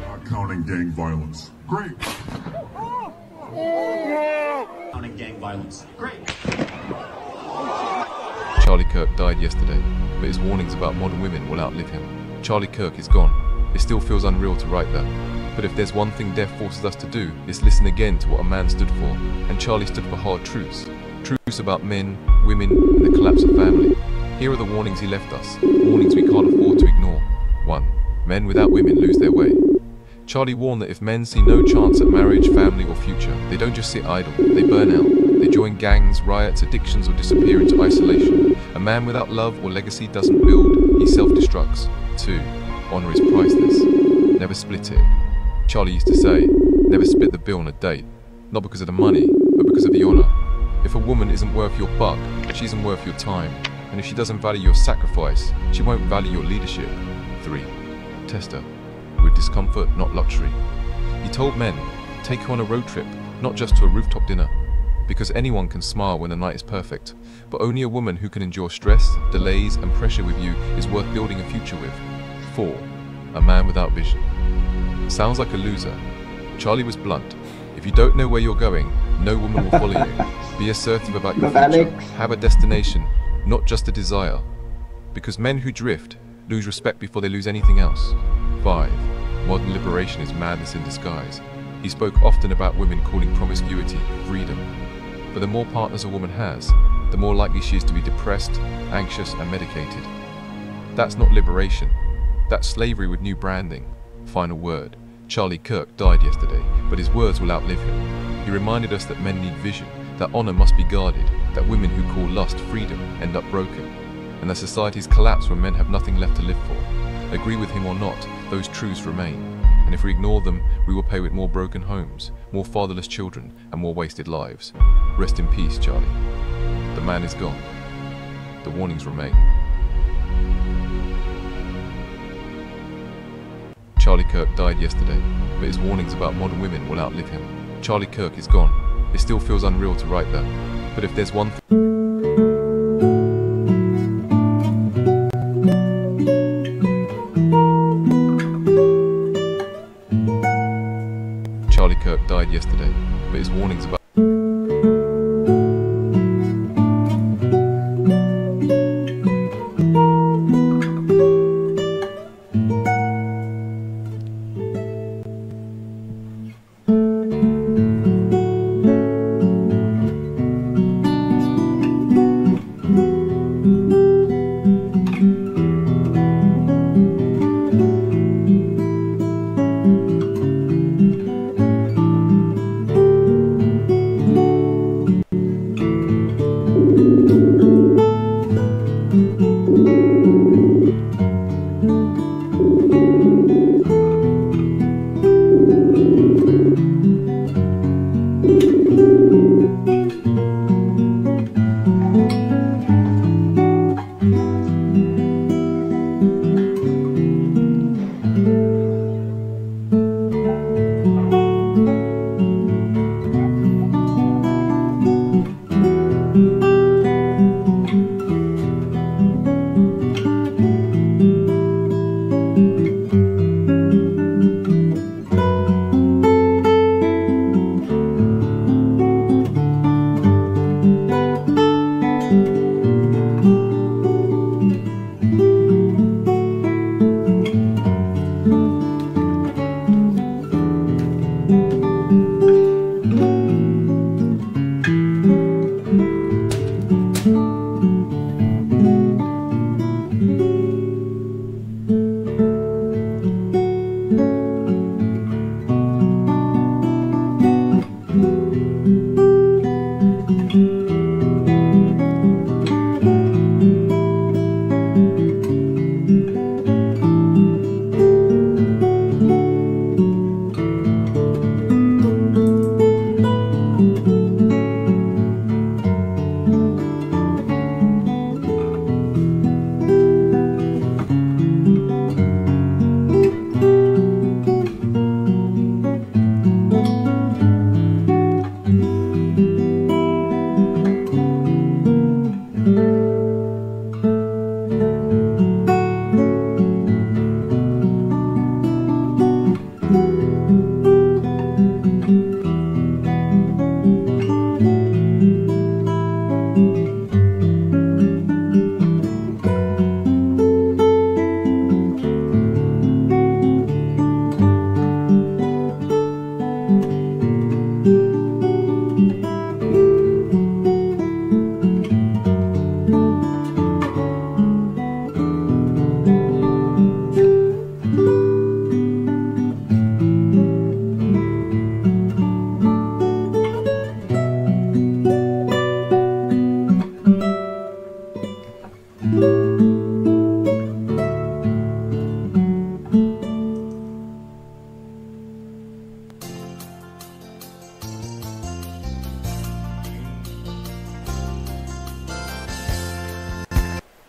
Not counting gang violence. Great. Counting gang violence. Great. Charlie Kirk died yesterday, but his warnings about modern women will outlive him. Charlie Kirk is gone. It still feels unreal to write that. But if there's one thing death forces us to do, it's listen again to what a man stood for. And Charlie stood for hard truths. Truths about men, women, and the collapse of family. Here are the warnings he left us, warnings we can't afford to ignore. One. Men without women lose their way. Charlie warned that if men see no chance at marriage, family, or future, they don't just sit idle, they burn out. They join gangs, riots, addictions, or disappear into isolation. A man without love or legacy doesn't build, he self destructs. Two. Honor is priceless. Never split it. Charlie used to say, "Never split the bill on a date." Not because of the money, but because of the honor. If a woman isn't worth your buck, she isn't worth your time. And if she doesn't value your sacrifice, she won't value your leadership. Three. Test her. With discomfort, not luxury. He told men, "Take her on a road trip, not just to a rooftop dinner." Because anyone can smile when the night is perfect, but only a woman who can endure stress, delays, and pressure with you is worth building a future with. Four. A man without vision. Sounds like a loser. Charlie was blunt. If you don't know where you're going, no woman will follow you. Be assertive about your future. Have a destination, not just a desire. Because men who drift lose respect before they lose anything else. Five. Modern liberation is madness in disguise. He spoke often about women calling promiscuity freedom. But the more partners a woman has, the more likely she is to be depressed, anxious, and medicated. That's not liberation. That's slavery with new branding. Final word. Charlie Kirk died yesterday, but his words will outlive him. He reminded us that men need vision, that honor must be guarded, that women who call lust freedom end up broken, and that societies collapse when men have nothing left to live for. Agree with him or not, those truths remain, and if we ignore them, we will pay with more broken homes, more fatherless children, and more wasted lives. Rest in peace, Charlie. The man is gone. The warnings remain. Charlie Kirk died yesterday, but his warnings about modern women will outlive him. Charlie Kirk is gone. It still feels unreal to write that. But if there's one thing Charlie Kirk died yesterday, but his warnings about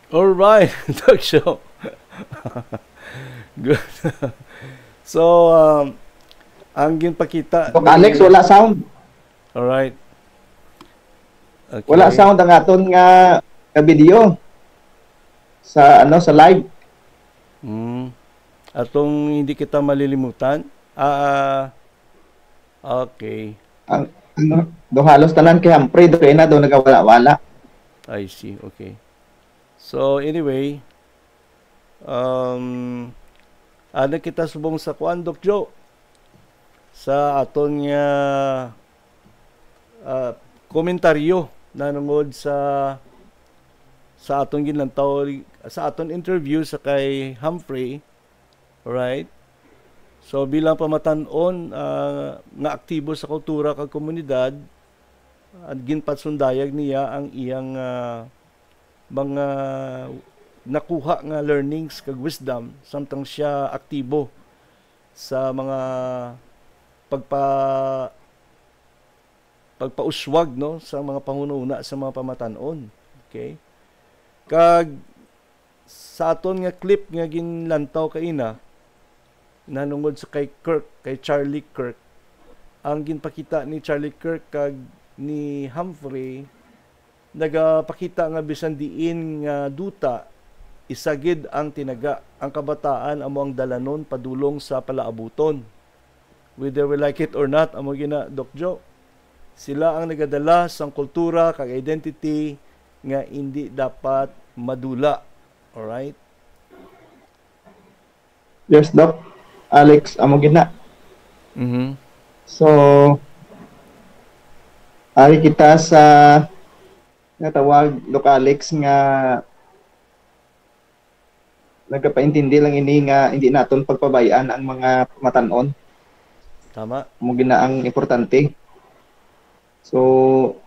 All right, talk show. Good. So, um, ang ginpakita Doc Alex, wala sound. All right. Okay. Wala sound ang aton nga, nga video sa, ano, sa live. Mm. Atong hindi kita malilimutan. Ah, okay. Ang, ano, do halos tanan kay Humphrey, do kay na do nagawala-wala. I see. Okay. So anyway, um, ano kita subong sa kuan, Doc Joe? Sa aton nga ah, komentaryo nanungod sa sa aton ginlantaw, sa aton interview sa kay Humphrey, right? So bilang pamatan-on, ah, nga aktibo sa kultura kag komunidad, ah, ginpasundayag niya ang iyang, ah, mga nakuha nga learnings kag wisdom samtang siya aktibo sa mga pagpa pagpauswag, no, sa mga panghunahuna sa mga pamatan-on. Okay? Kag sa aton nga clip nga ginlantaw kaina, nanungod sa kay Kirk, kay Charlie Kirk, ang ginpakita ni Charlie Kirk kag ni Humphrey nagapakita nga bisan diin nga duta, isa gid ang tinaga. Ang kabataan amo ang dalanon padulong sa palaabuton. Whether we like it or not, amo gina, Doc Joe. Sila ang nagadala sang kultura kag identity nga indi dapat madula. Alright? Yes, Doc. Alex, amo gina. Mhm. So, ari kita sa natawag, Doc Alex, nga nagapaintindi lang ini nga hindi naton pagpabay-an ang mga matan-on. Tama. Amo gina ang importante. So,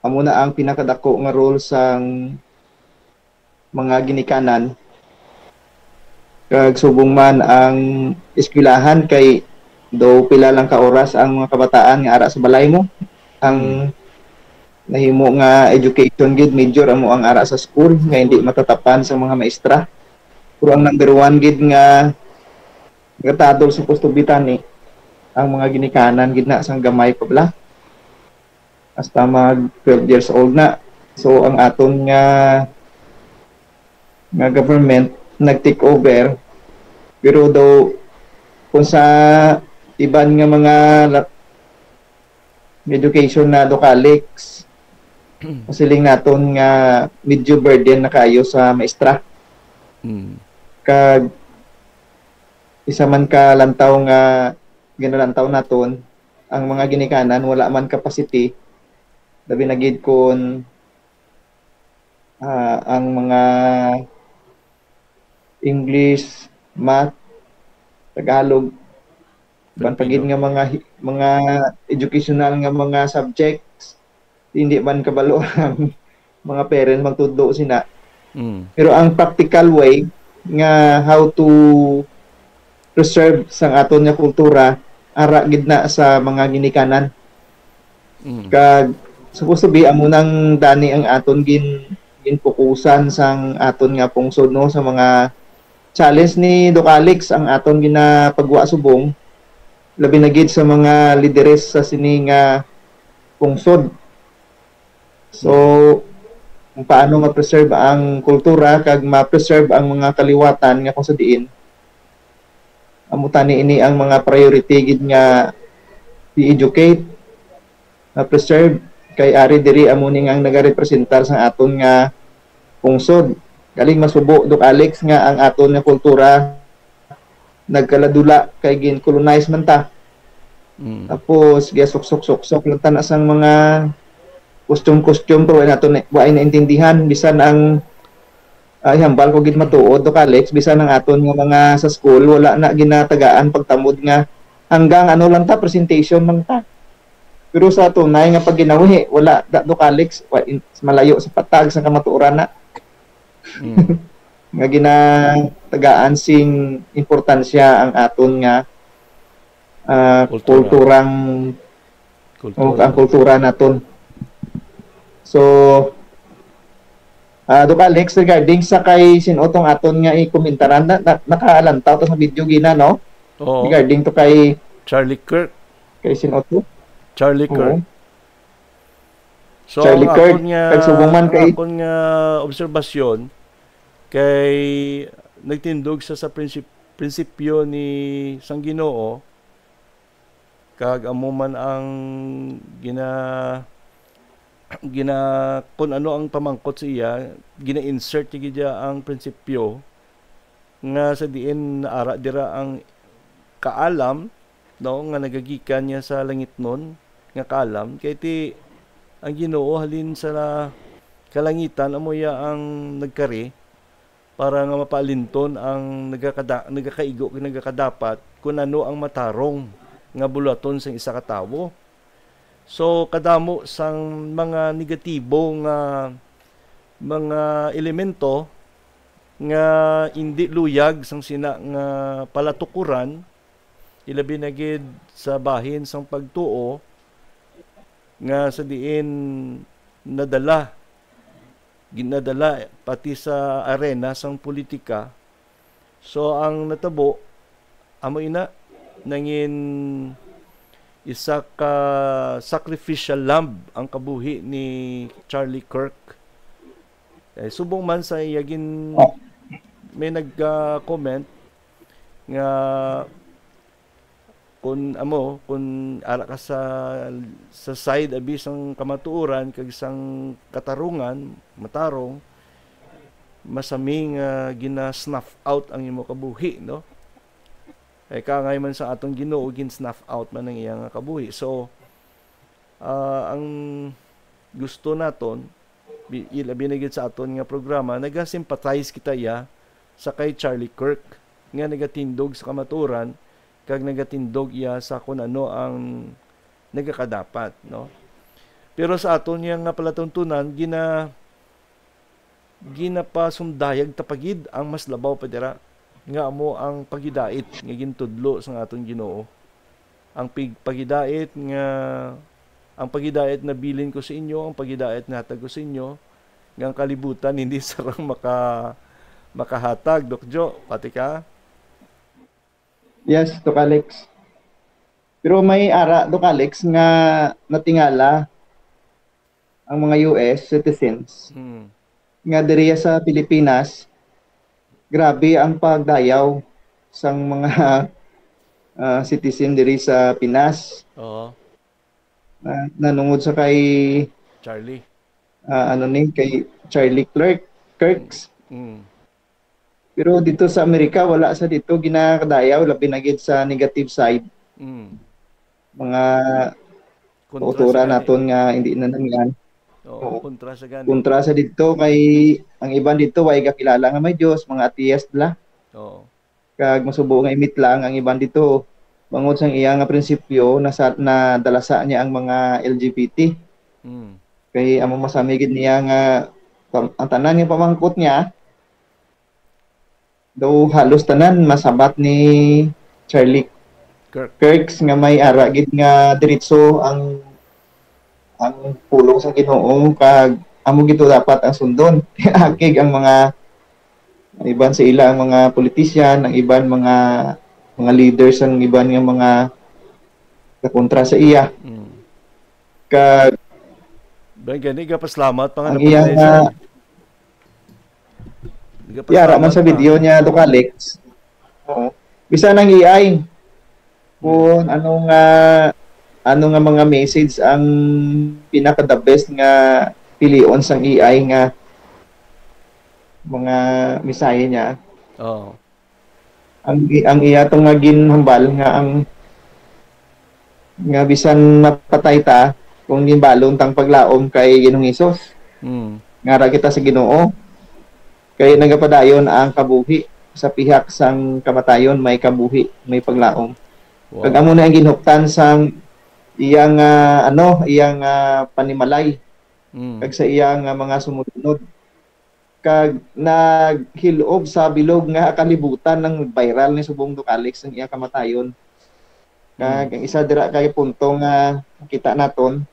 amo na ang pinakadako nga role sang mga ginikanan. Kag subong man ang eskwelahan, kay daw pila lang ka oras ang mga kabataan nga ara sa balay mo. Ang nahimo nga education gid major amo ang ara sa school nga hindi matatapan sa mga maestra. Pero ang number one gid nga gatadol sa kustubitan ni ang mga ginikanan gid na sang gamay pa bala. Hasta mag twelve years old na. So ang aton nga nga government nag-take over, pero daw kung sa iban nga mga la- education na, Doc Alex, siling naton nga medyo burden na kayo sa maestra. Mm. Kag isa man ka lantaw nga ginalantaw naton, ang mga ginikanan wala man capacity, labi na gid kun, ah, ang mga English, math, Tagalog, ban pa gid nga mga hi- mga educational nga mga subjects, hindi man kabalo ang mga parent magtudlo sina. Mm. Pero ang practical way nga how to preserve sang aton nga kultura, ara gid na sa mga ginikanan. Mm. Kag supposed to be amo nang dani ang aton gin ginpukusan sang aton nga pungsod, no, sa mga challenge ni Doc Alex ang aton ginapagwa subong, labi na gid sa mga lideres sa sini nga pungsod. So, kung paano ma-preserve ang kultura kag ma-preserve ang mga kaliwatan nga kung sa diin, amo tani ini ang mga priority gid nga i-educate, ma-preserve, kay ari diri amo ni nga ang nagarepresentar sa aton nga pungsod. Galing masubo, Doc Alex, nga ang aton nga kultura nagkaladula kay gin-colonize man ta. Mm. Tapos gasuksok-suksok lang ta na sang mga costume-costume, pero wala nato na, wala naintindihan. Bisan ang, ah, ihambal ko gid matuod, Doc Alex, bisan ang aton nga mga sa school, wala na ginatagaan pagtamod nga hanggang ano lang ta, presentation lang ta. Pero sa tunay nga pagginawi, wala da, Doc Alex, wa, in, malayo sa patag sa kamatuoran na. Mm. Nga ginatagaan sing importansya ang aton nga, ah, Kultura. kulturang o Kultura. ang kultura naton. So, Ah, Doc Alex, regarding sa kay sin-o tong aton nga ikomentaran, na, na, nakalantaw ta sa video gina, no? Oo. Regarding to kay Charlie Kirk. Kay sin-o to? Charlie Oo. Kirk. So, Charlie ang Kirk, akon nga, kag subong man ang kay akon nga obserbasyon kay nagtindog sa, sa prinsip-, prinsipyo ni sang Ginoo, kag amo man ang gina-, gina-, kun ano ang pamangkot sa iya, gina-insert niya gid ang prinsipyo nga sa diin naara dira ang kaalam, no, nga nagagikan niya sa langitnon nga kaalam, kay ti ang Ginoo halin sa kalangitan amo iya ang nagkari para nga mapaalinton ang nagakada-, nagakaigo kag nagakadapat kun ano ang matarong nga buluhaton sang isa ka tawo. So, kadamo sang mga negatibo nga mga elemento nga indi luyag sang sina nga palatukoran, ilabi na gid sa bahin sang pagtuo, nga sa diin nadala, ginadala pati sa arena sang politika. So, ang natabo, amo ina, nangin isa ka sacrificial lamb ang kabuhi ni Charlie Kirk. Eh, subong man sa iya gin-, Oh. may nag-, ah, comment nga kun amo, kun ara ka sa, sa side abi sang kamatuoran kag sang katarungan, matarong, masami nga gina-snuff out ang imo kabuhi, no? Kay kaangay man sa aton Ginoo, gin-snuff out man ang iya nga kabuhi. So, ah, ang gusto naton, bi-, ilabi na gid sa aton nga programa, nagasympathize kita iya sa kay Charlie Kirk, nga nagatindog sa kamatuoran, kag nagatindog iya sa kun ano ang nagakadapat, no? Pero sa aton niya nga palatuntunan, gina-, ginapasundayag ta pa gid ang mas labaw pa dira, nga amo ang paghidait nga gintudlo sang aton Ginoo. Ang pig-, paghidait nga, ang paghidait na bilin ko sa inyo, ang paghidait na hatag ko sa inyo, nga ang kalibutan hindi sarang maka-, makahatag, Doc Jo, pati ka? Yes, Doc Alex. Pero may ara, Doc Alex, nga natingala ang mga U S citizens Hmm. nga diriya sa Pilipinas, grabe ang pagdayaw sang mga, ah, citizen diri sa Pinas. Oo. Na, nanungod sa kay, Charlie. ah, ano ni, kay Charlie Clerk, Kirks. Mm. Pero dito sa Amerika, wala sa dito ginakadayaw, labi na gid sa negative side. Mm. Mga Kontra kauturan sa gani. naton nga hindi na nangyan. Oo, Oo. kontra sa gani. Kontra sa dito, kay ang iban dito, way gakilala nga may Dios, mga atheist la. Oo. Kag masubo nga imit lang ang iban dito. Bangod sang iya nga prinsipyo, nasa-, nadalasa niya ang mga L G B T. Mm. Kay amo masami gid niya nga pam-, ang tanan nga pamangkot niya, daw halos tanan masabat ni Charlie Kirk. Kirks nga may ara gid nga diretso ang, ang pulong sa Ginoo, kag amo gid to dapat ang sundon. Akig ang mga, ang iban sa ila ang mga politician, ang iban mga, mga leaders, ang iban nga mga kakontra sa iya. Mm. Kag Bay, gani, gapaslamat pa nga ang iya napatay nga siya. Yara man sa video niya, Doc Alex. Oo. Bisan ang A I, kung ano nga, ano nga mga message ang pinaka the best nga pilion sang A I nga mga mensahe niya. Oo. Ang, ang iya to nga ginhambal nga ang, nga bisan mapatay ta, kung ginbalon tang paglaom kay Ginoong Hesus, Mm. nga ara kita sa Ginoo, kay nagapadayon ang kabuhi sa pihak sang kamatayon, may kabuhi, may paglaom. Wow. Kag amo na ang ginhuptan sang iyang, ah, ano, iyang, ah, panimalay, Mm. kag sa iyang, ah, mga sumulunod. Kag naghilob sa bilog nga kalibutan ang viral ni subong, Doc Alex, ang iya kamatayon. Kag Mm. ang isa dira kay punto nga nakita naton,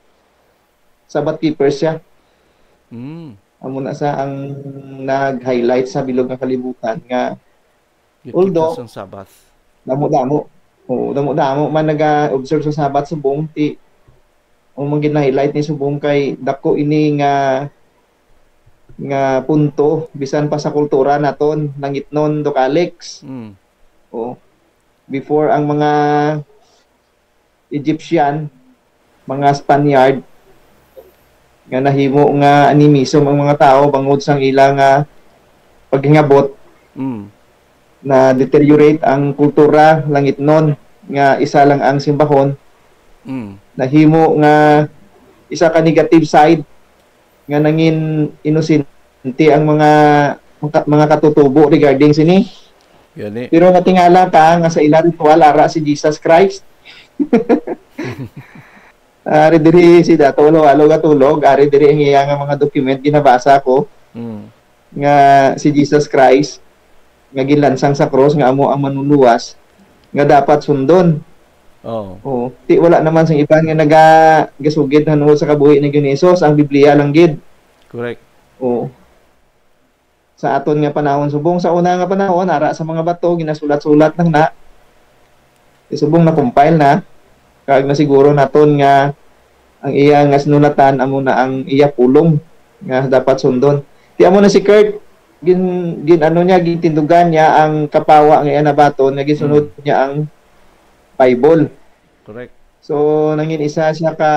Sabbath keeper siya. Mm. Amo na sa ang nag-highlight sa bilog nga kalibutan nga Gitipos Although, ang Sabbath. Damo-damo. Oo, damo-damo man naga-observe sa Sabbath subong, ti, ang mga gina-highlight ni subong kay dako ini nga, nga punto, bisan pa sa kultura naton, nangitnon, Doc Alex. Mm. Oo. Before ang mga Egyptian, mga Spaniard, nga nahimo nga animism ang mga tawo bangod sang ila nga paghingabot, Mm. na deteriorate ang kultura, langitnon, nga isa lang ang simbahon, Mm. nahimo nga isa ka negative side nga nangin inosente ang mga, mga, mga katutubo regarding sini. Gani. Pero natingala ka nga sa ila ritual ara si Jesus Christ. Ari diri si Dato Halo-Halo gatulog, ari diri ang iya nga mga document ginabasa ko Mm. nga si Jesus Christ nga ginlansang sa krus nga amo ang manluluwas nga dapat sundon. Oo. Oo. Ti wala naman sing iban nga naga-, gasugid nahanungod sa kabuhi ni Ginoong Hesus, ang Biblia lang gid. Correct. Oo. Sa aton nga panahon, subong sa una nga panahon, ara sa mga bato, ginasulat-sulat lang na. Subong na-compile na, kag nasiguro naton nga ang iya nga sinulatan amo na ang iya pulong nga dapat sundon. Ti amo na si Kurt, gin-, gin-, ano niya, gintindugan niya ang kapawa nga iya nabaton nga ginsunod Mm. niya ang Bible. Correct. So, nangin isa siya ka,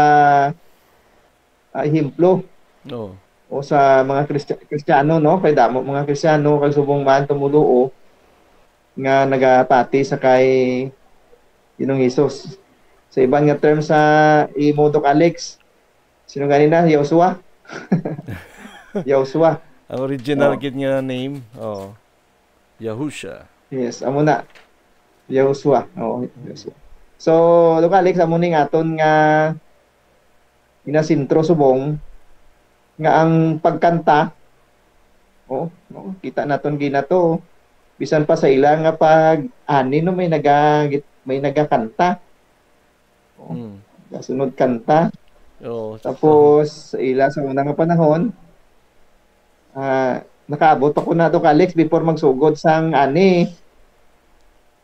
ah, ehemplo. Oo. O sa mga Kristi-, Kristiyano, no? Kay damo mga Kristiyano kag subong man tumoluo nga nagapati sa kay Ginoong Hesus. Sa iban nga term sa imo, Doc Alex, sino gani na? Yahusua? Yahusua. Ang original Oh. gid nga name, oh, Yahusha. Yes, amo na. Yahusua. Oo, Yahusua. So, Doc Alex, amo ning aton nga ginasentro subong nga ang pagkanta, oh, no? Kita naton gina to, bisan pa sa ila nga pag-ani, no, may naga-, may nagakanta. Oh, Mm. kasunod kanta. Oo, sa Tapos, sa ila sa una nga panahon, ah, nakaabot ako na, Doc Alex, before magsugod sang ani.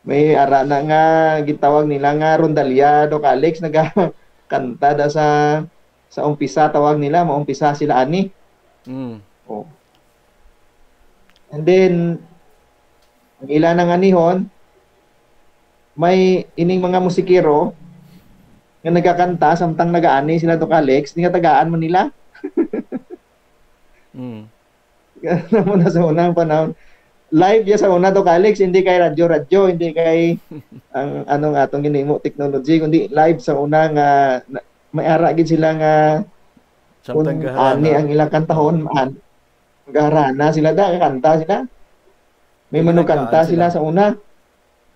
May ara na nga gitawag nila nga rondalya, Doc Alex, nagakanta da sa, sa umpisa, tawag nila, maumpisa sila ani. Mm. Oh. And then, ang ila nang anihon, may ining mga musikero nga nagakanta samtang nagaani sila, Doc Alex, di nga tagaan man nila. Mm. Amo na sa unang panahon. Live ya sa una, Doc Alex, hindi kay radyo-radyo, hindi kay ang, ano nga atong ginimo, technology, kundi live sa una nga na-, may ara gid sila nga Samtang kung gaharana. ani ang ilang kantahon, an-, gaharana sila da, kanta sila. May May manugkanta ginatagaan sila sila. sa una.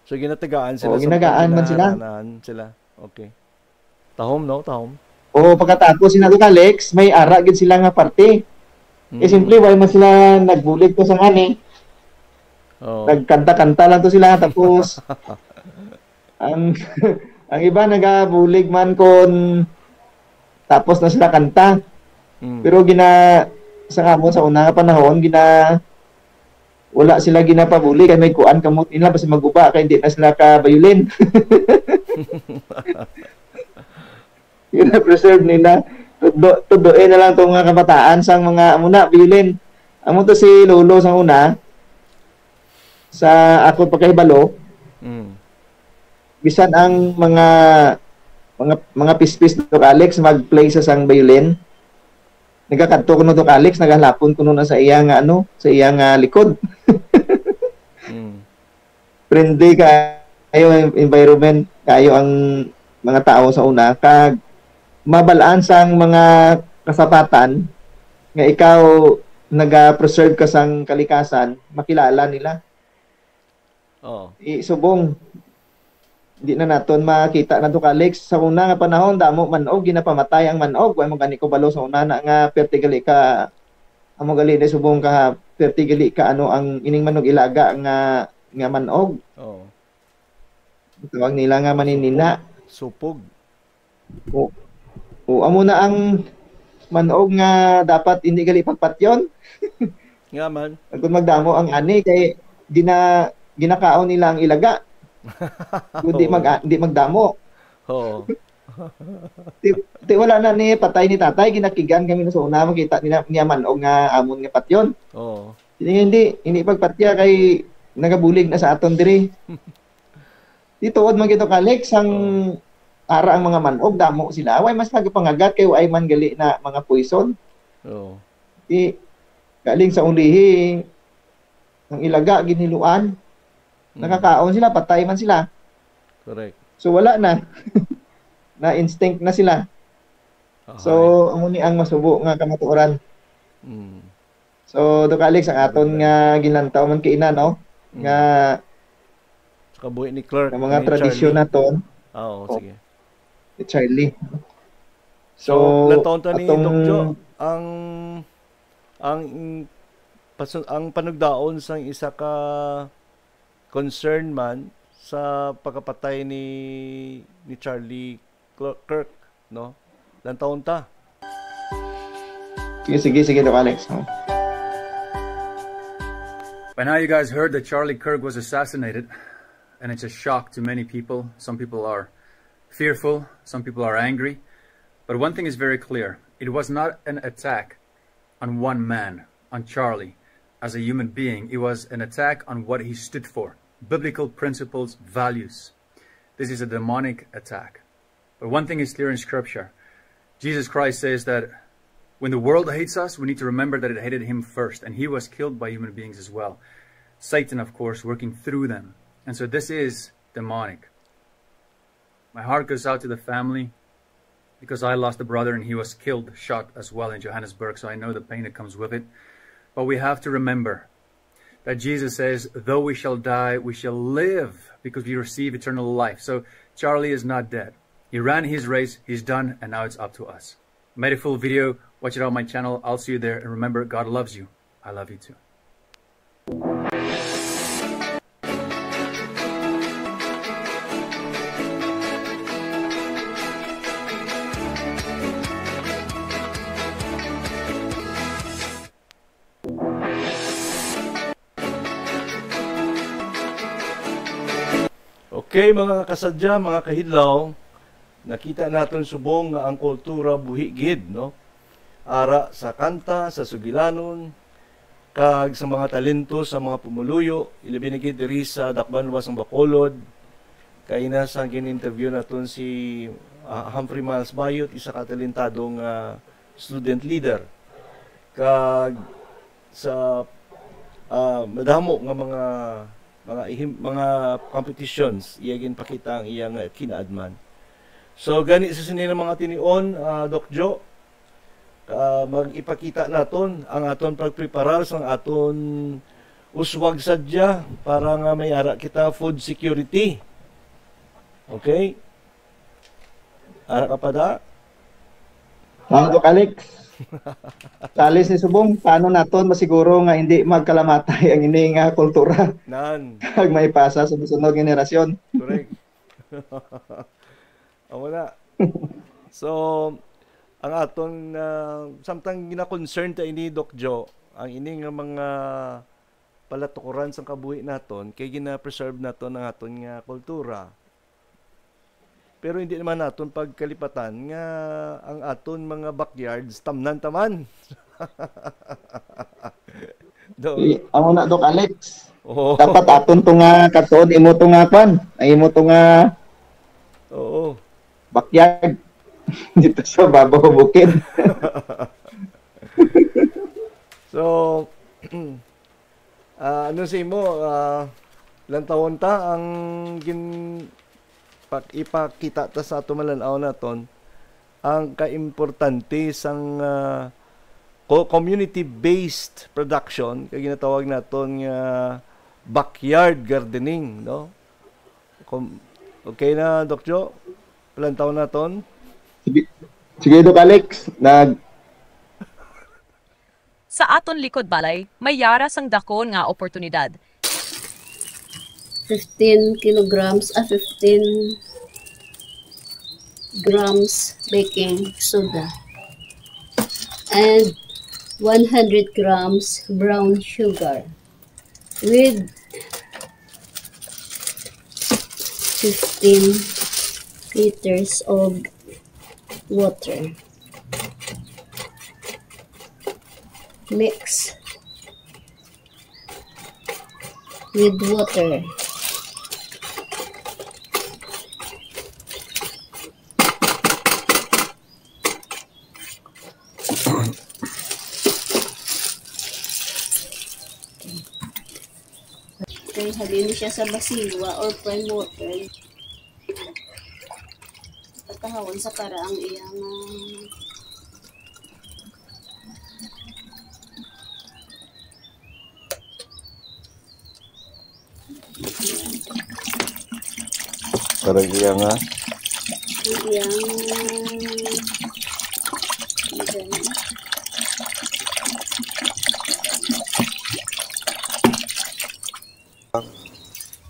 So, ginatagaan sila Oo, sa ginagaan man sila. Ginaharanahan sila. Okay. Tahom, no? Tahom. Oo, pagkatapos sila, Doc Alex, may ara gid sila nga parte. Eh, Mm. siyempre, wala man sila nagbulig to sa ngani. Oo. Nagkanta-kanta lang to sila. Tapos, ang, ang iba nagabulig man kon tapos na sila kanta. Mm. Pero gina-, sa kamo, sa una nga panahon, gina-, wala sila ginapabulig kay may kuan kamot nila, basta maguba kay hindi na sila ka violin. Gina-preserve nila. Tudo-, tudoy na lang tong mga kabataan sang mga, amo na, violin. Amo to si Lolo sa una, sa ako pagkahibalo, Mm. bisan ang mga, mga, mga pispis, Doc Alex, mag-play sa sang violin, nagakadto kuno, Doc Alex, nagahalapon kuno na sa iya nga, ano, sa iya nga likod. Mm. Friendly kayo ang environment, kayo ang mga tao sa una, kag mabal-an sang mga kasapatan nga ikaw naga-preserve ka sang kalikasan, makilala nila. Oo. I-, subong, di na naton makita na to, Doc Alex. Sa una nga panahon, damo manog, ginapamatay ang manog. Wa mo gani ko balo sa una na nga perti gali ka, amo gali ni subong ka, perti gali ka, ano, ang ining manog ilaga nga, nga manog. Oo. Tawag nila nga maninina. Supog. O, o, amo na ang, manog nga dapat hindi gali pagpatyon. Nga man. Kung magdamo ang ani, kay gina, ginakaon nila ang ilaga. Kung di, Oo. mag, di magdamo. Oo. Ti, ti wala na ni patay ni tatay, ginakigan kami sa una, makita nila niya manog nga amon nga patyon. Oo. Hindi, hindi, hindi pagpatya kay nagabulig na sa aton diri. Di tuod man gito, Kalex, sang ara ang mga manog, damo sila. Way mas nagapangagat kay way man gali na mga poison. Oo. Di, galing sa ulihi, ang ilaga, giniluan. Mm. Nakakaon sila, patay man sila. Correct. So wala na. Na instinct na sila. Ahay. So, amo ni ang masubo nga kamatuoran. Mm. So, Doc Alex, ang aton nga ginlantaw man kay ina, no? Mm. Nga Sa kabuhi ni Clerk, nga mga ni tradisyon Charlie. Naton, Ah, oo, Oh. sige. Ni Charlie. So, So, ilang taon ta ni atong Doc Jo? Ang ang pasu- ang panugdaon sang isa ka concern man sa pagkapatay ni ni Charlie Cl- Kirk, no? Ilang taon ta? Sige, sige, sige, Doc Alex. Oh. By now, you guys heard that Charlie Kirk was assassinated, and it's a shock to many people. Some people are fearful, some people are angry. But one thing is very clear, it was not an attack on one man, on Charlie, as a human being. It was an attack on what he stood for, biblical principles, values. This is a demonic attack. But one thing is clear in Scripture. Jesus Christ says that when the world hates us, we need to remember that it hated him first, and he was killed by human beings as well. Satan, of course, working through them. And so this is demonic. My heart goes out to the family because I lost a brother and he was killed, shot as well in Johannesburg, so I know the pain that comes with it. But we have to remember that Jesus says, "Though we shall die, we shall live because we receive eternal life." So Charlie is not dead. He ran his race, he's done, and now it's up to us. Made a full video, watch it on my channel. I'll see you there. And remember, God loves you. I love you too. Okay, mga kasadya, mga kahidlaw, nakita naton subong nga ang kultura buhi gid, no? Ara sa kanta, sa sugilanon, kag sa mga talento sa mga pumuluyo, ilabi na gid diri sa Dakbayan Luwas sang Bacolod. Kay na sa gin-interview naton si, ah, Humphrey Miles Bayot, isa ka talentado nga student leader. Kag sa, ah, madamo nga mga, mga ihim-, mga competitions, iya ginpakita ang iya nga kinaadman. So, gani sa sini nga mga tinion, ah, Doc Jo, ah, mag-ipakita naton ang aton pagpreparar sang aton uswag sadya para nga may ara kita food security. Okay? Ara ka pa da? Ang Doc Alex, sa alis ni subong, paano naton masiguro nga hindi magkalamatay ang ini nga kultura Nan. kag maipasa sa mosunod nga henerasyon? Correct. Amo na. So, ang aton, ah, samtang gina-concern ta ini, Doc Jo, ang ini nga mga palatukoran sang kabuhi naton, kay gina-preserve naton ang aton nga kultura. Pero hindi naman naton pagkalipatan nga ang aton mga backyards, tamnan taman. Do. I, amo na, Doc Alex. Oo. Dapat aton to nga katon, imo to nga kwan. Ay, imo to nga Oo. backyard. Dito sa babaw bukid. So, ah, ano sa imo, ah, lantawon ta ang gin-, pak-, ipakita ta sa ato malan-aw naton ang kaimportante sang, ah, co-, community-based production, kay ginatawag naton nga backyard gardening, no? Kom-, okay na, Doc Jo? Palantaw naton? Sige, sige, Doc Alex. Nag, Sa aton likod balay, may yara sang dakon nga oportunidad. Fifteen kilograms, ah, fifteen grams baking soda. and one hundred grams brown sugar with fifteen liters of water. Mix with water. Okay, halin siya sa basiwa or prime water. Pagkahawon sa para ang iyang, ah, Para iya nga. Ang iyang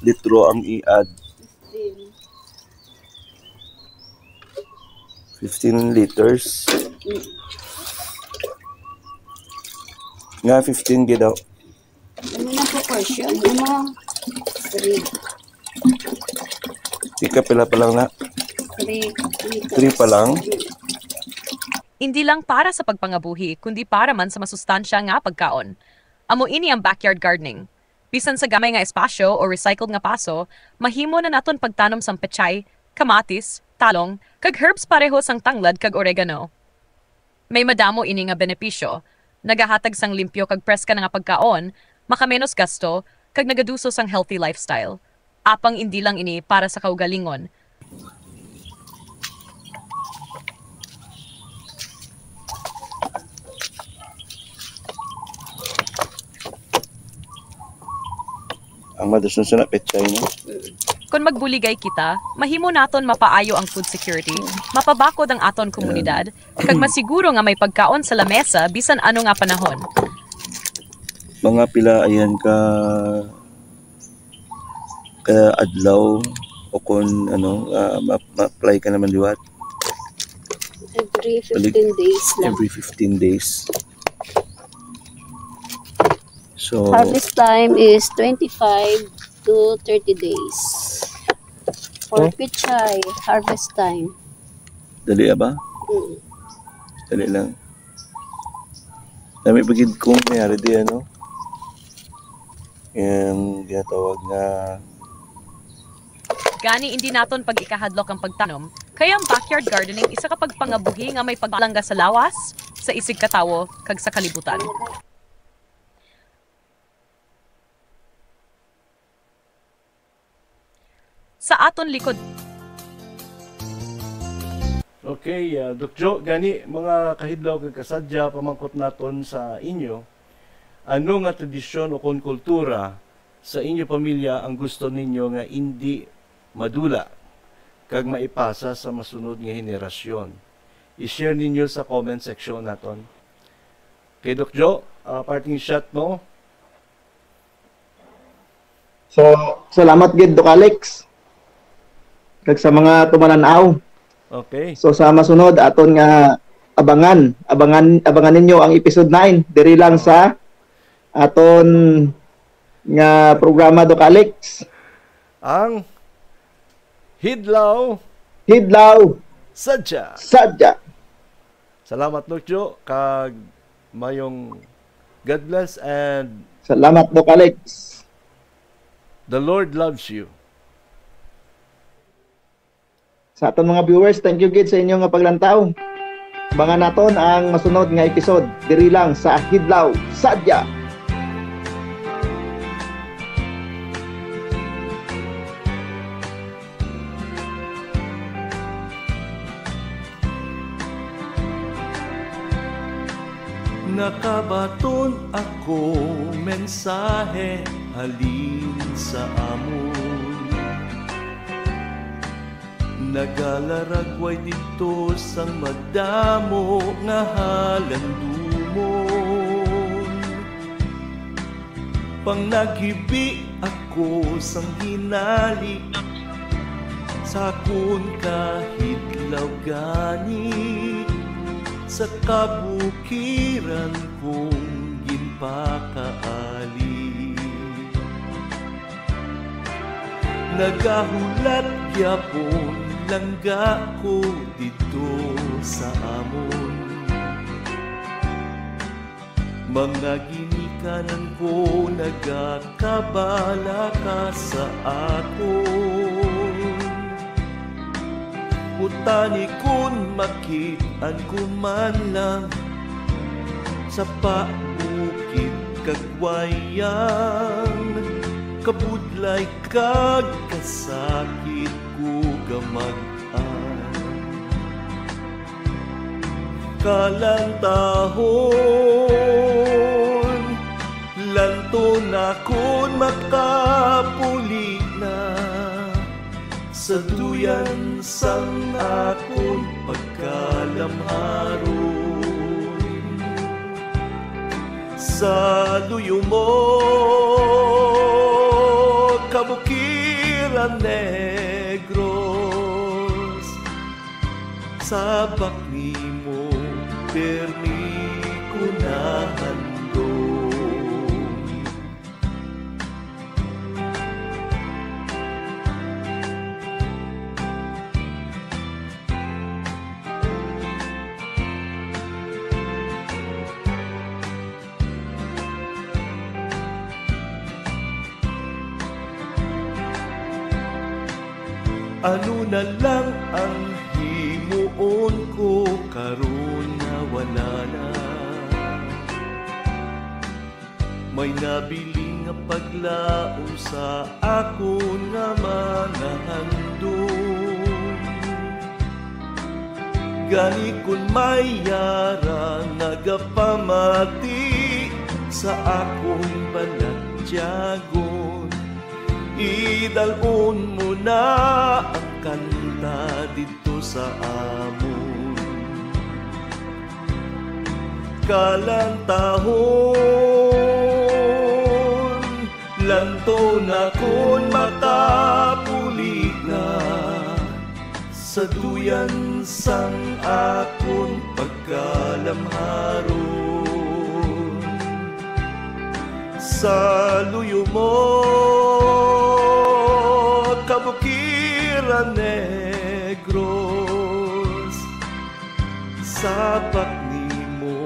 Litro ang i-add. Fifteen liters. Nga fifteen gid daw. Ano na proportion? Ano? Three. Ika pila pa lang na? Three liters. Three pa lang? Indi lang para sa pagpangabuhi, kundi para man sa masustansya nga pagkaon. Amo ini ang backyard gardening. Bisan sa gamay nga espasyo o recycled nga paso, mahimo na naton pagtanom sang pechay, kamatis, talong, kag herbs pareho sang tanglad kag oregano. May madamo ini nga benepisyo. Nagahatag sang limpyo kag preska na nga pagkaon, makamenos gasto, kag nagaduso sang healthy lifestyle. Apang indi lang ini para sa kaugalingon. Ang madus na sila petchay, no? Kon magbuligay kita, mahimo naton mapaayo ang food security, mapabakod ang aton komunidad, kag masiguro nga may pagkaon sa lamesa bisan ano nga panahon. Mga pila ayan ka ka adlaw o kon ano, ah, ma- ma-apply ka naman liwat Every fifteen days lang. Every fifteen days. So, Harvest time is twenty-five to thirty days. For Oh. Pechay, harvest time. Dali ba? Mm. Dali lang. Dami pa gid kung mayari di ano. Yung ginatawag nga Gani indi naton pag-ikahadlok ang pagtanom, kay ang backyard gardening isa ka pagpangabuhi nga may pagpalangga sa lawas, sa isigkatawo, kag sa kalibutan. Sa aton likod. Okay, ah, Doc Jo, gani mga kahidlaw kag kasadya, pamangkot naton sa inyo, ano nga tradisyon o kon kultura sa inyo pamilya ang gusto ninyo nga indi madula kag maipasa sa masunod nga henerasyon? I-share ninyo sa comment section naton. Kay Doc Jo, ah, parting shot mo. So, salamat gid, Doc Alex. Kag sa mga tumanan-aw. Okay. So, sa masunod, aton nga abangan, abangan, abangan ninyo ang episode nine diri lang sa aton nga programa, Doc Alex. Ang Hidlaw Hidlaw Sadya. Sadya. Salamat, Doc Jo, kag mayong God bless and Salamat, Doc Alex. The Lord loves you. Sa aton mga viewers, thank you gid sa inyo nga paglantaw. Abangan naton ang masunod nga episode diri lang sa Hidlaw Sadya. Nakabaton ako mensahe halin sa amon. Nagalaragway didto sang madamo nga halandumon. Pangnaghibi ako sang hinali sa akon kahidlaw gani. Sa kabukiran kong ginpakaali, nagahulat gyapon langga ko didto sa amon. Mga ginikanan ko nagakabalaka sa akon. Utani kon makit-an ko man lang sa pabukid kag wayang, kabudlay kag kasakit ko gamag-an. Kalantahon, lanton akon makapuli na sa duyan sang akon pagkalamharon. Sa luyo mo, Kabukiran Negros, sabak nimo, pirmi ko nahandom. Ano na lang ang himuon ko karon nga wala na? May nabilin nga paglaom sa akon nga mga handom. Gani kon may yara nagapamati sa akon balatyagon, idalon mo na ang kanta didto sa amon. Kalantahon, lanton akon makapuli na sa duyan sang akon pagkalamharon. Sa luyo mo, Kabukiran Negros, sabak nimo,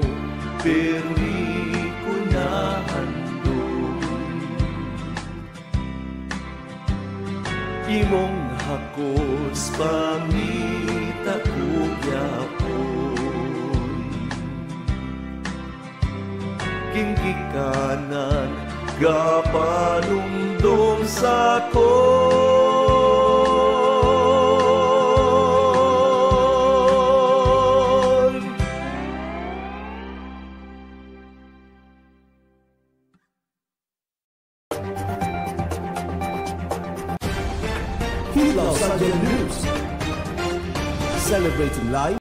pirmi ko nahandom. Imong hakos pamita ko gyapon. Ginikanan gapanumdom sa akon. Hilaw sa News. Celebrating life.